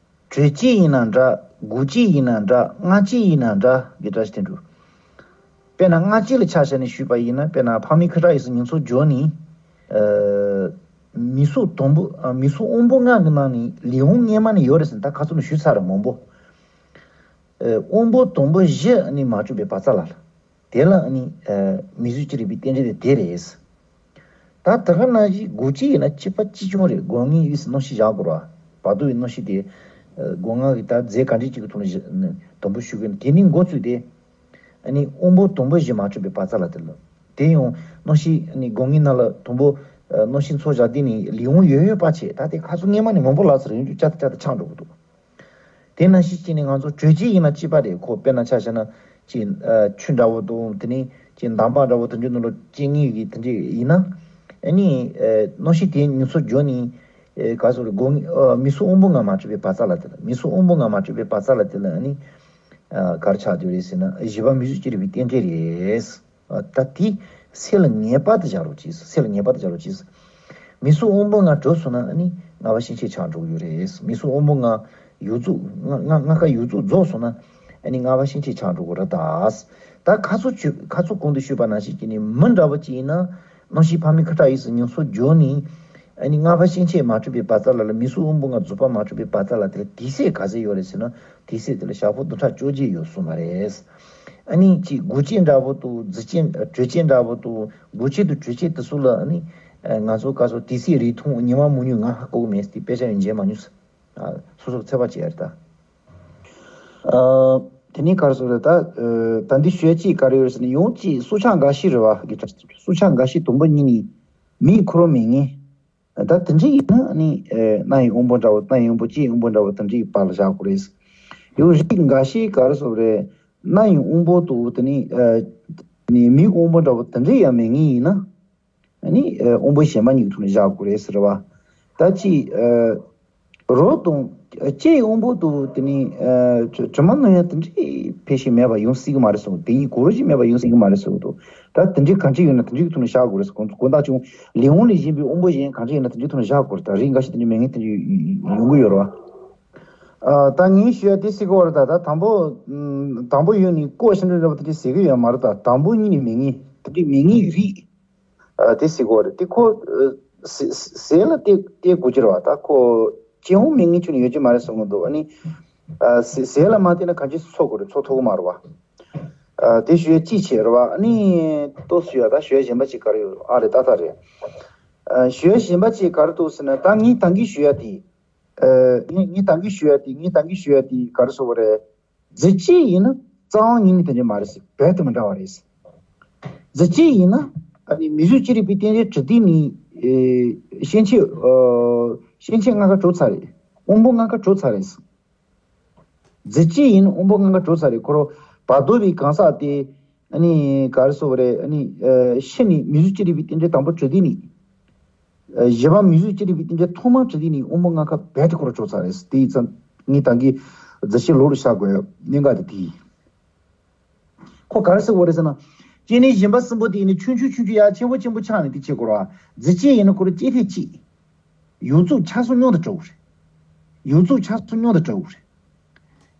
དྲོད་སྐྱེས་ཡིན་ན་འདྲ། འགོ་སྐྱེས་ཡིན་ན་འདྲ། སྔ་སྐྱེས་ཡིན་ན་འདྲ་གི་བཀྲ་ཤིས་དོན་གྲུབ། དཔེར་ན་སྔ་སྐྱེས་ལ་ཆ་བཞག་ནས་ཞུས་པ་ཡིན་ན། དཔེར་ན་ཕ་མའི་ཁ་ཁྲག་གཡས་སུ་མིང་ཚོགས་འཇོག་ནས། ཨ་མིང་གཟུགས་དང་པོ། ཨ་མིང་གཟུགས་དབང་པོ་ལྔ་གི་ནང་ནས་ལས་དབང་སྔོན་མ་ནས་ཡོད་རེད་ཟེར་ན་ད་ཁ་ཚུར་ནས་ཞུས་ཚར་རེད་མང་པོ། ཨ་དབང་པོ་དང་པོ་བཞི་ནི་མ་གྲུབ་པའི་བག་ཚ་ལ་ལ། དེ་ལ་ནི་ཨ་མིང་གཟུགས་ཅི་རིགས་པའི་རྟེན་འབྲེལ་དེ་དེ་རེད། ད་དེ་ག་ནང་བཞིན་འགོ་སྐྱེས་ཡིན་ན་གཅིག་པ་གཅིག་རྐྱང་རེད། སྒོ་ལྔའི་དབུས་སུ་རྣམ་ཤེས་བཞག་དགོས་ར། བར་དོ་བའི་རྣམ་ཤེས་དེ་ཨ་སྒོ་ལྔ་གི་ད་རྫས་ག་འདྲས་གཅིག་གི་ཐོག་ནས་བཞི་དང་པོ་ཞུ་གི་ཡིན། དེ་ནི་འགོ་བཙུགས་ཏེ། ཨ་ནི་དབང་པོ་དང་པོ་བཞི་མ་གྲུབ་པའི་བག་ཚ་ལ་དེ་ལ། དེ་ཡང་རྣམ་ཤེས་ཨ་ནི་སྒོ་ལྔའི་ནང་ལ་དང་པོ་ཨ་རྣམ་ཤེས་ཚོགས་བཞག་དུས་ནི་ལས་དབང་ཡོད་ཡོད་པ་བྱས། ད་དེ་ཁ་ཚུར་སྔོན་མ་ནས་མང་པོ་ལབ་ཚར། ཡོང་རྒྱུ་ཅག་ཏུ་ཅག་ཏུ་ཆགས་འགྲོ་གི་འདུག་དེ་ནང་བཞིན་བྱས་ནས་ང་ཚོ་དྲོད་སྐྱེས་ཡིན་ན་གཅིག་པ་རེད། ཁོ་དཔེར་ན་ཆ་བཞག་ན་ཅིག་ཨ་ཆུ་འདྲ་བོ་དང་དེ་ནས་ཅིག་འདམ་བག་འདྲ་བོ་དེ་འདྲའི་ནང་ལ་སྐྱེ་ངེས་ཀྱི་དེ་འདྲ་ཡིན་ན། ཨ་ནི་ཨ་རྣམ་ཤེས་དེ་མིང་ཚོགས་འཇོག་ནས་ཨ་ག་ཟེར་དགོས། ཨ་མིང་གཟུགས་དབང་པོ་ལྔ་མ་གྲུབ་པའི་བག་ཚ་ལ་དེ་ལ། མིང་གཟུགས་དབང་པོ་ལྔ་མ་གྲུབ་པའི་བག་ཚ་ལ་དེ་ལ་ཨ་ནི་ཨ་ག་རེ་ཆགས་ཀྱི་རེད་ཟེར་ན། བཞི་པ་མིང་གཟུགས་ཅི་རིགས་པའི་རྟེན་འབྲེལ་རེད། ཨ་ད་དེ་སེམས་ལ་ངེས་པར་དུ་བཞག་རོགས་གྱིས། སེམས་ལ་ངེས་པར་དུ་བཞག་རོགས་གྱིས། མིང་གཟུགས་དབང་པོ་ལྔ་གྲུབ་སོང་ན་ཨ་ནི་ལྔ་པ་སྐྱེ་མཆེད་ཆགས་འགྲོ་གི་ཡོད་རེད། མིང་གཟུགས་དབང་པོ་ལྔ་ཡོངས་རྫོགས། ལྔ་ལྔ་ལྔ་ཀ་ཡོངས་རྫོགས་རྫོགས་སོང་ན་ཨ་ནི་ལྔ་པ་སྐྱེ་མཆེད་ཆགས་འགྲོ་གི་རེད་ད། ད་ཁ་ཚུར་ཆུ་ཁ་ཚུར་གོང་དུ་ཞུས་པ་ནང་བཞིན་གྱི་ནི་མི་འདྲ་བོ་ཅིག་ཡིན་ན། རྣམ་ཤེས་ཕ་མའི་ཁ་ཁྲག་གཡས་སུ་མིང་ཚོགས་འཇོག་ནས། ཨ་ནི་ལྔ་པ་སྐྱེ་མཆེད་མ་གྲུབ་པའི་བག་ཚ་ལ་ལ། མིང་གཟུགས་དབང་པོ་ལྔ་རྫོགས་པ་མ་གྲུབ་པའི་བག་ཚ་ལ་དེ་ལ་དེའི་ཚེ་ག་ཚོད་ཡོད་རེད་ཟེར་ན། དེའི་ཚེ་དེ་ལ་ཞག་པོ་བདུན་ཕྲག་བཅོ་བརྒྱད་ཡོད་གསུངས་པ་རེད། ཨ་ནི་ཅིག་འགོ་སྐྱེས་འདྲ་བོ་དང་རྫས་སྐྱེས་དྲོད་སྐྱེས་འདྲ་བོ་དང་འགོ་སྐྱེས་དང་དྲོད་སྐྱེས་དེ་ཚོ་ལ་ཨ་ནི་ང་ཚོ་ག་ཚོད་དེའི་ཚེ་རིག་མཐོང་ཉི་མ་མི་མྱོང་ང་ཧ་གོ་གི་མེད། དེ་དཔེ་ཆ་ཡང་མཇལ་མ་མྱོང་། ཨ་སོ་སོར་འཚོལ་བ་བྱེད་ཡ་རེད་ད། ཨ་དེ་ནས་ག་རེ་ཟེར་རེད་ད། ཨ་ད་འདི་ཞུ་ཡ་གཅིག་ག་རེ་ཡོད་ཟེར་ན། ཡང་གཅིག་སྲོག་ཆགས་འགའ་ཤས་རེད་བ་གི། སྲོག་ཆགས་འགའ་ཤས་དང་པོ་གཉིས་ནི་མིའི་འཁོར་བ་མེད་མཁན། ད་དེ་འདྲ་ཡིན་ན་ནི་ཨ་སྣ་ཡི་དབང་པོ་འདྲ་བོ། སྣ་ཡི་དབང་པོ་ལྕེ་ཡི་དབང་པོ་འདྲ་བོ་དེ་འདྲའི་བར་ལ་བཞག་དགོས་རེད། ཡང་རིགས་འགའ་ཤས་ག་རེ་ཟེར་རེད། སྣ་ཡི་དབང་པོ་དང་དེ་ནི་ཨ་ནི་མིག་དབང་པོ་འདྲ་བོ་དེ་འདྲ་ཡང་མེད་མཁན་ཡིན་ན། ཨ་ནི་ཨ་དབང་པོ་གཞན་པ་གཉིས་ཀྱི་ཐོག་ནས་བཞག་དགོས་རེད་ཟེར་བ། ད་ཅི་ཨ་རོ་དང་ལྕེ་ཡི་དབང་པོ་དང་དེ་ནི་ཨ་དྲི་དྲི་མ་རྣམ་གཡེང་དེ་འདྲའི་ཕལ་ཆེར་མེད་པ་ཡོང་སྲིད་ཀྱི་མ་རེད་གསུངས། དེ་གཉིས་ག་རེ་ཞིག་མེད་པ་ཡོང་སྲིད་ཀྱི་མ་རེད་གསུངས་འདུག་ད་དེ་འདྲའི་གང་ཅི་ཡོད་ན་དེ་འདྲའི་ཐོག་ནས་བཞག་དགོས་རེད་ཟེར། དགོངས་དགོངས་དག་བྱུང་། ལས་དབང་ལས་གཞན་པའི་དབང་པོ་གཞན་གང་ཅི་ཡོད་ན་དེ་འདྲའི་ཐོག་ནས་བཞག་དགོས་རེད། ད་རིགས་འགའ་ཤས་དེ་འདྲའི་མེད་མཁན་དེ་འདྲའི་ཡོང་གི་ཡོད་རེད་བ། ཨ་ད་ངས་ཞུ་ཡ་དེ་ཟེར་གི་བ་རེད། ད་ད་དང་པོ་ཨམ་དང་པོ་ཡོད་ནི་ལྐོག་ཤིང་འདྲ་བ་དེ་འདྲ་ཟེར་གི་ཡོད་མ་རེད། ད་དང་པོ་གཉིས་ནི་མེད་མཁན་དེ་འདྲའི་མེད་མཁན་རིགས་ཨ་དེ་ཟེར་གི་བ་རེད། དེ་ཁོ་ཨ་ཟེ་ཟེ་ཟས་ལ་བལྟས་བལྟས་དགོས་ཀྱི་རེད་བ། ད་ཁོ་སྐྱེ་བོ་མེད་མཁན་ཁྱོན་ནས་ཡོད་ཀྱི་མ་རེད་གསུང་གི་འདུག་ཨ་ནི་ཨ་ཟས་ཟས་ལ་མ་བལྟས་ན་གང་ཅི་འཚོ་དགོས་རེད། འཚོ་ཐུབ་ཀྱི་མ་རེད་བ། ཨ་དེ་ཞུ་ཡ་གཅིག་བྱས་རེད་བ། ཨ་ནི་ཏོག་ཙམ་ཞུ་ཡ། ད་ཞུ་ཡ་གཞན་པ་ཅིག་ག་རེ་ཡོད། ཨ་རེད། ཏག་ཏག་རེད། ཨ་ཞུ་ཡ་གཞན་པ་ཅིག་ག་རེ་འདུག་ཟེར་ན། ད་ངས་ད་གིན་ཞུ་ཡ་དེ། ཨ་ངས་ངས་ད་གིན་ཞུ་ཡ་དེ། ངས་ད་གིན་ཞུ་ཡ་དེ་ག་རེ་ཟེར་བ་རེད། རྫས་སྐྱེས་ཡིན་ན་རྩ་བ་ཉིད་ནས་དེ་འདྲ་མ་རེད་ཟེར། རྦད་དེ་མི་འདྲ་བ་རེད་ཟེར། རྫས་སྐྱེས་ཡིན་ན་ཨ་ནི་མིང་གཟུགས་ཅི་རིགས་པའི་རྟེན་འབྲེལ་གྲུབ་དུས་ནི་ཨེ་སྐྱེ་མཆེད་ཨ་སྐྱེ་མཆེད་ལྔ་ཀ་གྲུབ་ཚར་རེད། དབང་པོ་ལྔ་ཀ་གྲུབ་ཚར་རེད་ཟེར། རྫས་སྐྱེས་ཡིན་ན་དབང་པོ་ལྔ་ཀ་གྲུབ་ཚར་རེད། ཁོ་རང་བར་དོ་པའི་གང་ཟག་དེ་ཨ་ནི་ག་རེ་ཟེར་བ་རེད། ཨ་ནི་ཨ་ཤི་ནས་མིང་གཟུགས་ཅི་རིགས་པའི་རྟེན་འབྲེལ་དང་པོ་གྲུབ་དུས་ནི། ཨ་བཞི་པ་མིང་གཟུགས་ཅི་རིགས་པའི་རྟེན་འབྲེལ་ཐོག་མ་གྲུབ་དུས་ནི་དབང་པོ་ལྔ་ཀ་རྦད་དེ་ཁོ་རང་གྲུབ་ཚར་རེད་ཟེར། དེ་ཡིན་ཙང་ངས་ད་གིན་རྫས་སྐྱེས་ལོགས་ལ་བཞག་དགོས་གནད་འགག་དེ་དེ་ཡིན། ཁོ་ག་རེ་ཟེར་བ་རེད་ཟེར་ན། སྐྱེ་གནས་གཞན་པ་གསུམ་པོ་དེ་ཡིན་ན་ཆུང་ཆུང་ཆུང་ཆུང་ཡར་ཆེན་པོ་ཆེན་པོ་ཆགས་ནས་དེ་བྱེད་དགོས་ར། རྫས་སྐྱེས་ཡིན་ན་ཁོ་རང་སྐྱེ་ཐེངས་གཅིག་ཡོངས་རྫོགས་ཆགས་སོང་། ཉུང་དུ་འགྲོ་གི་རེད། ཡོངས་རྫོགས་ཆགས་སོང་། ཉུང་དུ་འགྲོ་གི་རེད།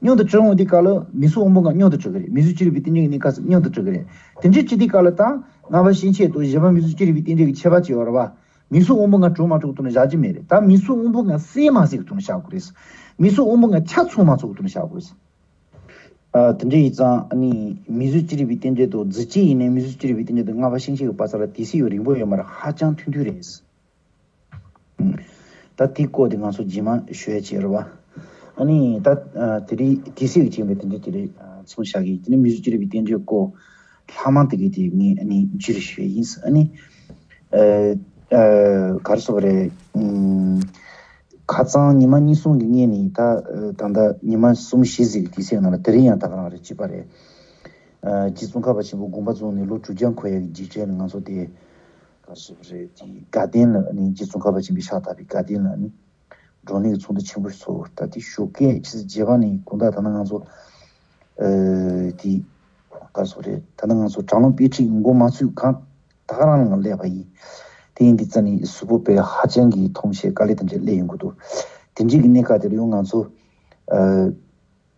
ཉུང་དུ་འགྲོ་འོང་དུས་སྐབས་ལ་མིང་གཟུགས་དབང་པོ་ལྔ་ཉུང་དུ་འགྲོ་གི་རེད། མིང་གཟུགས་ཅི་རིགས་པའི་རྟེན་འབྱུང་གི་གནས་སྐབས་སུ་ཉུང་དུ་འགྲོ་གི་རེད། དེ་འདྲ་བྱེད་དུས་སྐབས་ལ་ད་ལྔ་པ་ཤེས་བྱ་དང་བཞི་པ་མིང་གཟུགས་ཅི་རིགས་པའི་རྟེན་འབྱུང་གི་ཁྱད་པར་ཅིག་ཡོད་རེད་བ། མིང་གཟུགས་དབང་པོ་ལྔ་འགྲོ་མ་འགྲོ་གི་ཐོག་ནས་བཞག་རྒྱུ་མེད་རེད། ད་མིང་གཟུགས་དབང་པོ་ལྔ་གསལ་མ་གསལ་གྱི་ཐོག་ནས་བཞག་དགོས་རེད། མིང་གཟུགས་དབང་པོ་ལྔ་ཆ་ཚང་མ་ཚང་གི་ཐོག་ནས་བཞག་དགོས་རེད། ཨ། དེ་འདྲ་ཡིན་ཙང་ཨ་ནི་མིང་གཟུགས་ཅི་རིགས་པའི་རྟེན་འབྱུང་དང་རྫས་སྐྱེས་ཡིན་ནའི་མིང་གཟུགས་ཅི་རིགས་པའི་རྟེན་འབྱུང་དང་ལྔ་པ་ཤེས་བྱའི་བར་ཚ་ལ་དུས་ཚོད་རིང་པོ་ཡོད་མ་རེད། ཧ་ཅང་ཐུང་ཐུང་རེད། ད་དེའི་སྐོར་དེ་ང་ཚོ་རྗེས་མ་ཞུ་ཡ་བྱེད་རེད་བ། ཨ་ནི་ད་ཨ་དེ་རིང་དུས་ཚོད་ཀྱི་རྐྱེན་པས་དེ་འདྲ་དེ་རིང་ཨ་མཚམས་བཞག་གི། དེ་ནི་མིང་གཟུགས་ཅི་རིགས་པའི་རྟེན་འབྱུང་སྐོར་ལྷག་མ་དེ་གའི་དེ་ངས་ཨ་ནི་བསྒྱུར་ཞུ་ཡ་ཡིན། ཨ་ནི་ཨ་ཨ་ག་རེ་ཟེར་དགོས་རེད། ཨུམ། ཁ་སང་ཉི་མ་གཉིས་གསུམ་གྱི་སྔོན་ནས་ད་ད་ལྟ་ཉི་མ་གསུམ་བཞི་ཟིག་གི་དུས་ཚོད་ནང་ལ་དེ་རིང་ཡང་ད་ག་རང་རེད། གཅིག་པ་རེད། ཨ་རྗེ་ཙོང་ཁ་པ་ཆེན་པོ་དགོངས་པ་རྫོགས་ནས་ལོ་དྲུག་བརྒྱ་འཁོར་ཡ་གི་རྗེས་དྲན་ལ་ང་ཚོ་དེ་ག་རེ་ཟེར་དགོས་རེད། དེ་དགའ་ལྡན་ལ་ནི་རྗེ་ཙོང་ཁ་པ་ཆེན་པོས་ཕྱག་བཏབ་པའི་དགའ་ལྡན་ལ་ནི་བགྲོ་གླེང་གི་ཚོགས་འདུ་ཆེན་པོ་ཞིག་ཚོགས། ད་དེ་ཞོགས་ཀས་ཆུ་ཚོད་བརྒྱད་པ་ནས་དགོང་དག་ད་ལྟ་ང་ཚོ་ཨ་དེ་ག་རེ་ཟེར་དགོས་རེད། ད་ལྟ་ང་ཚོ་དྲ་ལམ་དཔེ་ཁྲིད་མགོ་མ་ཚོས་གང་ད་ག་རང་ལ་ང་སླེབས་པ་ཡིན། དེ་ཡིན་དུས་ཙ་ནི་གཟུགས་པོ་དཔེ་ཧ་ཅང་གི་ཐོམ་ཤེས་དཀའ་ལས་དེ་འདྲ་སླེབས་ཡོང་གི་འདུག་དེ་འདྲའི་གི་གནས་སྐབས་དེར་ཡང་ང་ཚོ་ཨ་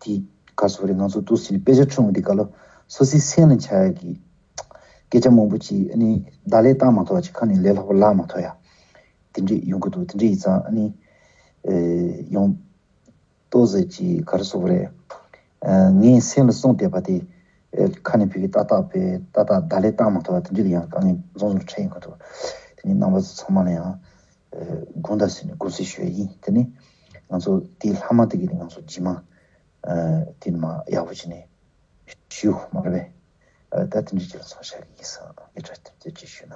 དེ་ག་རེ་ཟེར་དགོས་རེད། ང་ཚོ་འདུག་ཟེར་ནས་དཔེ་ཆ་འཁྲུངས་དུས་སྐབས་ལ་སོ་སོའི་སེམས་ལ་འཆར་ཡ་གི་སྐད་ཆ་མང་པོ་ཅིག་ཨ་ནི་བརྡ་ལན་བཏང་མ་ཐུབ་པ་ཅིག་ཁ་ནས་ལས་སླ་པོ་ལབ་མ་ཐུབ་ཡ་དེ་འདྲ་ཡོང་གི་འདུག་དེ་འདྲ་ཡིན་ཙང་ཨ་ནི་ཨ་ཡང་ཏོག་ཙམ་ཅིག་ག་རེ་ཟེར་དགོས་རེད། ཨ་ངའི་སེམས་ལ་གསུངས་བསྡད་པ་དེ་ཨ་ཁ་ནས་ཕ་གི་ཏག་ཏག་དཔེ་ཏག་ཏག་བརྡ་ལན་བཏང་མ་ཐུབ་པ་དེ་འདྲ་ལ་ཡང་དཀའ་ངལ་འཛོམས་འཛོམས་འཕྲད་ཡོང་གི་འདུག་དེ་ནི་རྣམ་པ་ཚོ་ཚང་མ་ལ་ཡང་ཨ་དགོངས་དག་ཟེར་ནས་དགོངས་སེལ་ཞུ་ཡ་ཡིན། དེ་ནི་ང་ཚོ་དེའི་ལྷག་མ་དེ་གི་ནི་ང་ཚོ་རྗེས་མ་ཨ་དེ་ནི་མ་ཡག་པོ་བྱས་ནས་ཞུ་མ་རེད་པས། ཨ་ད་དེ་འདྲ་ཅིག་ལ་ཚོང་བྱ་གི་ཡིན་ས་ངས་དྲ་དེ་ཅིག་ཞུས་ན།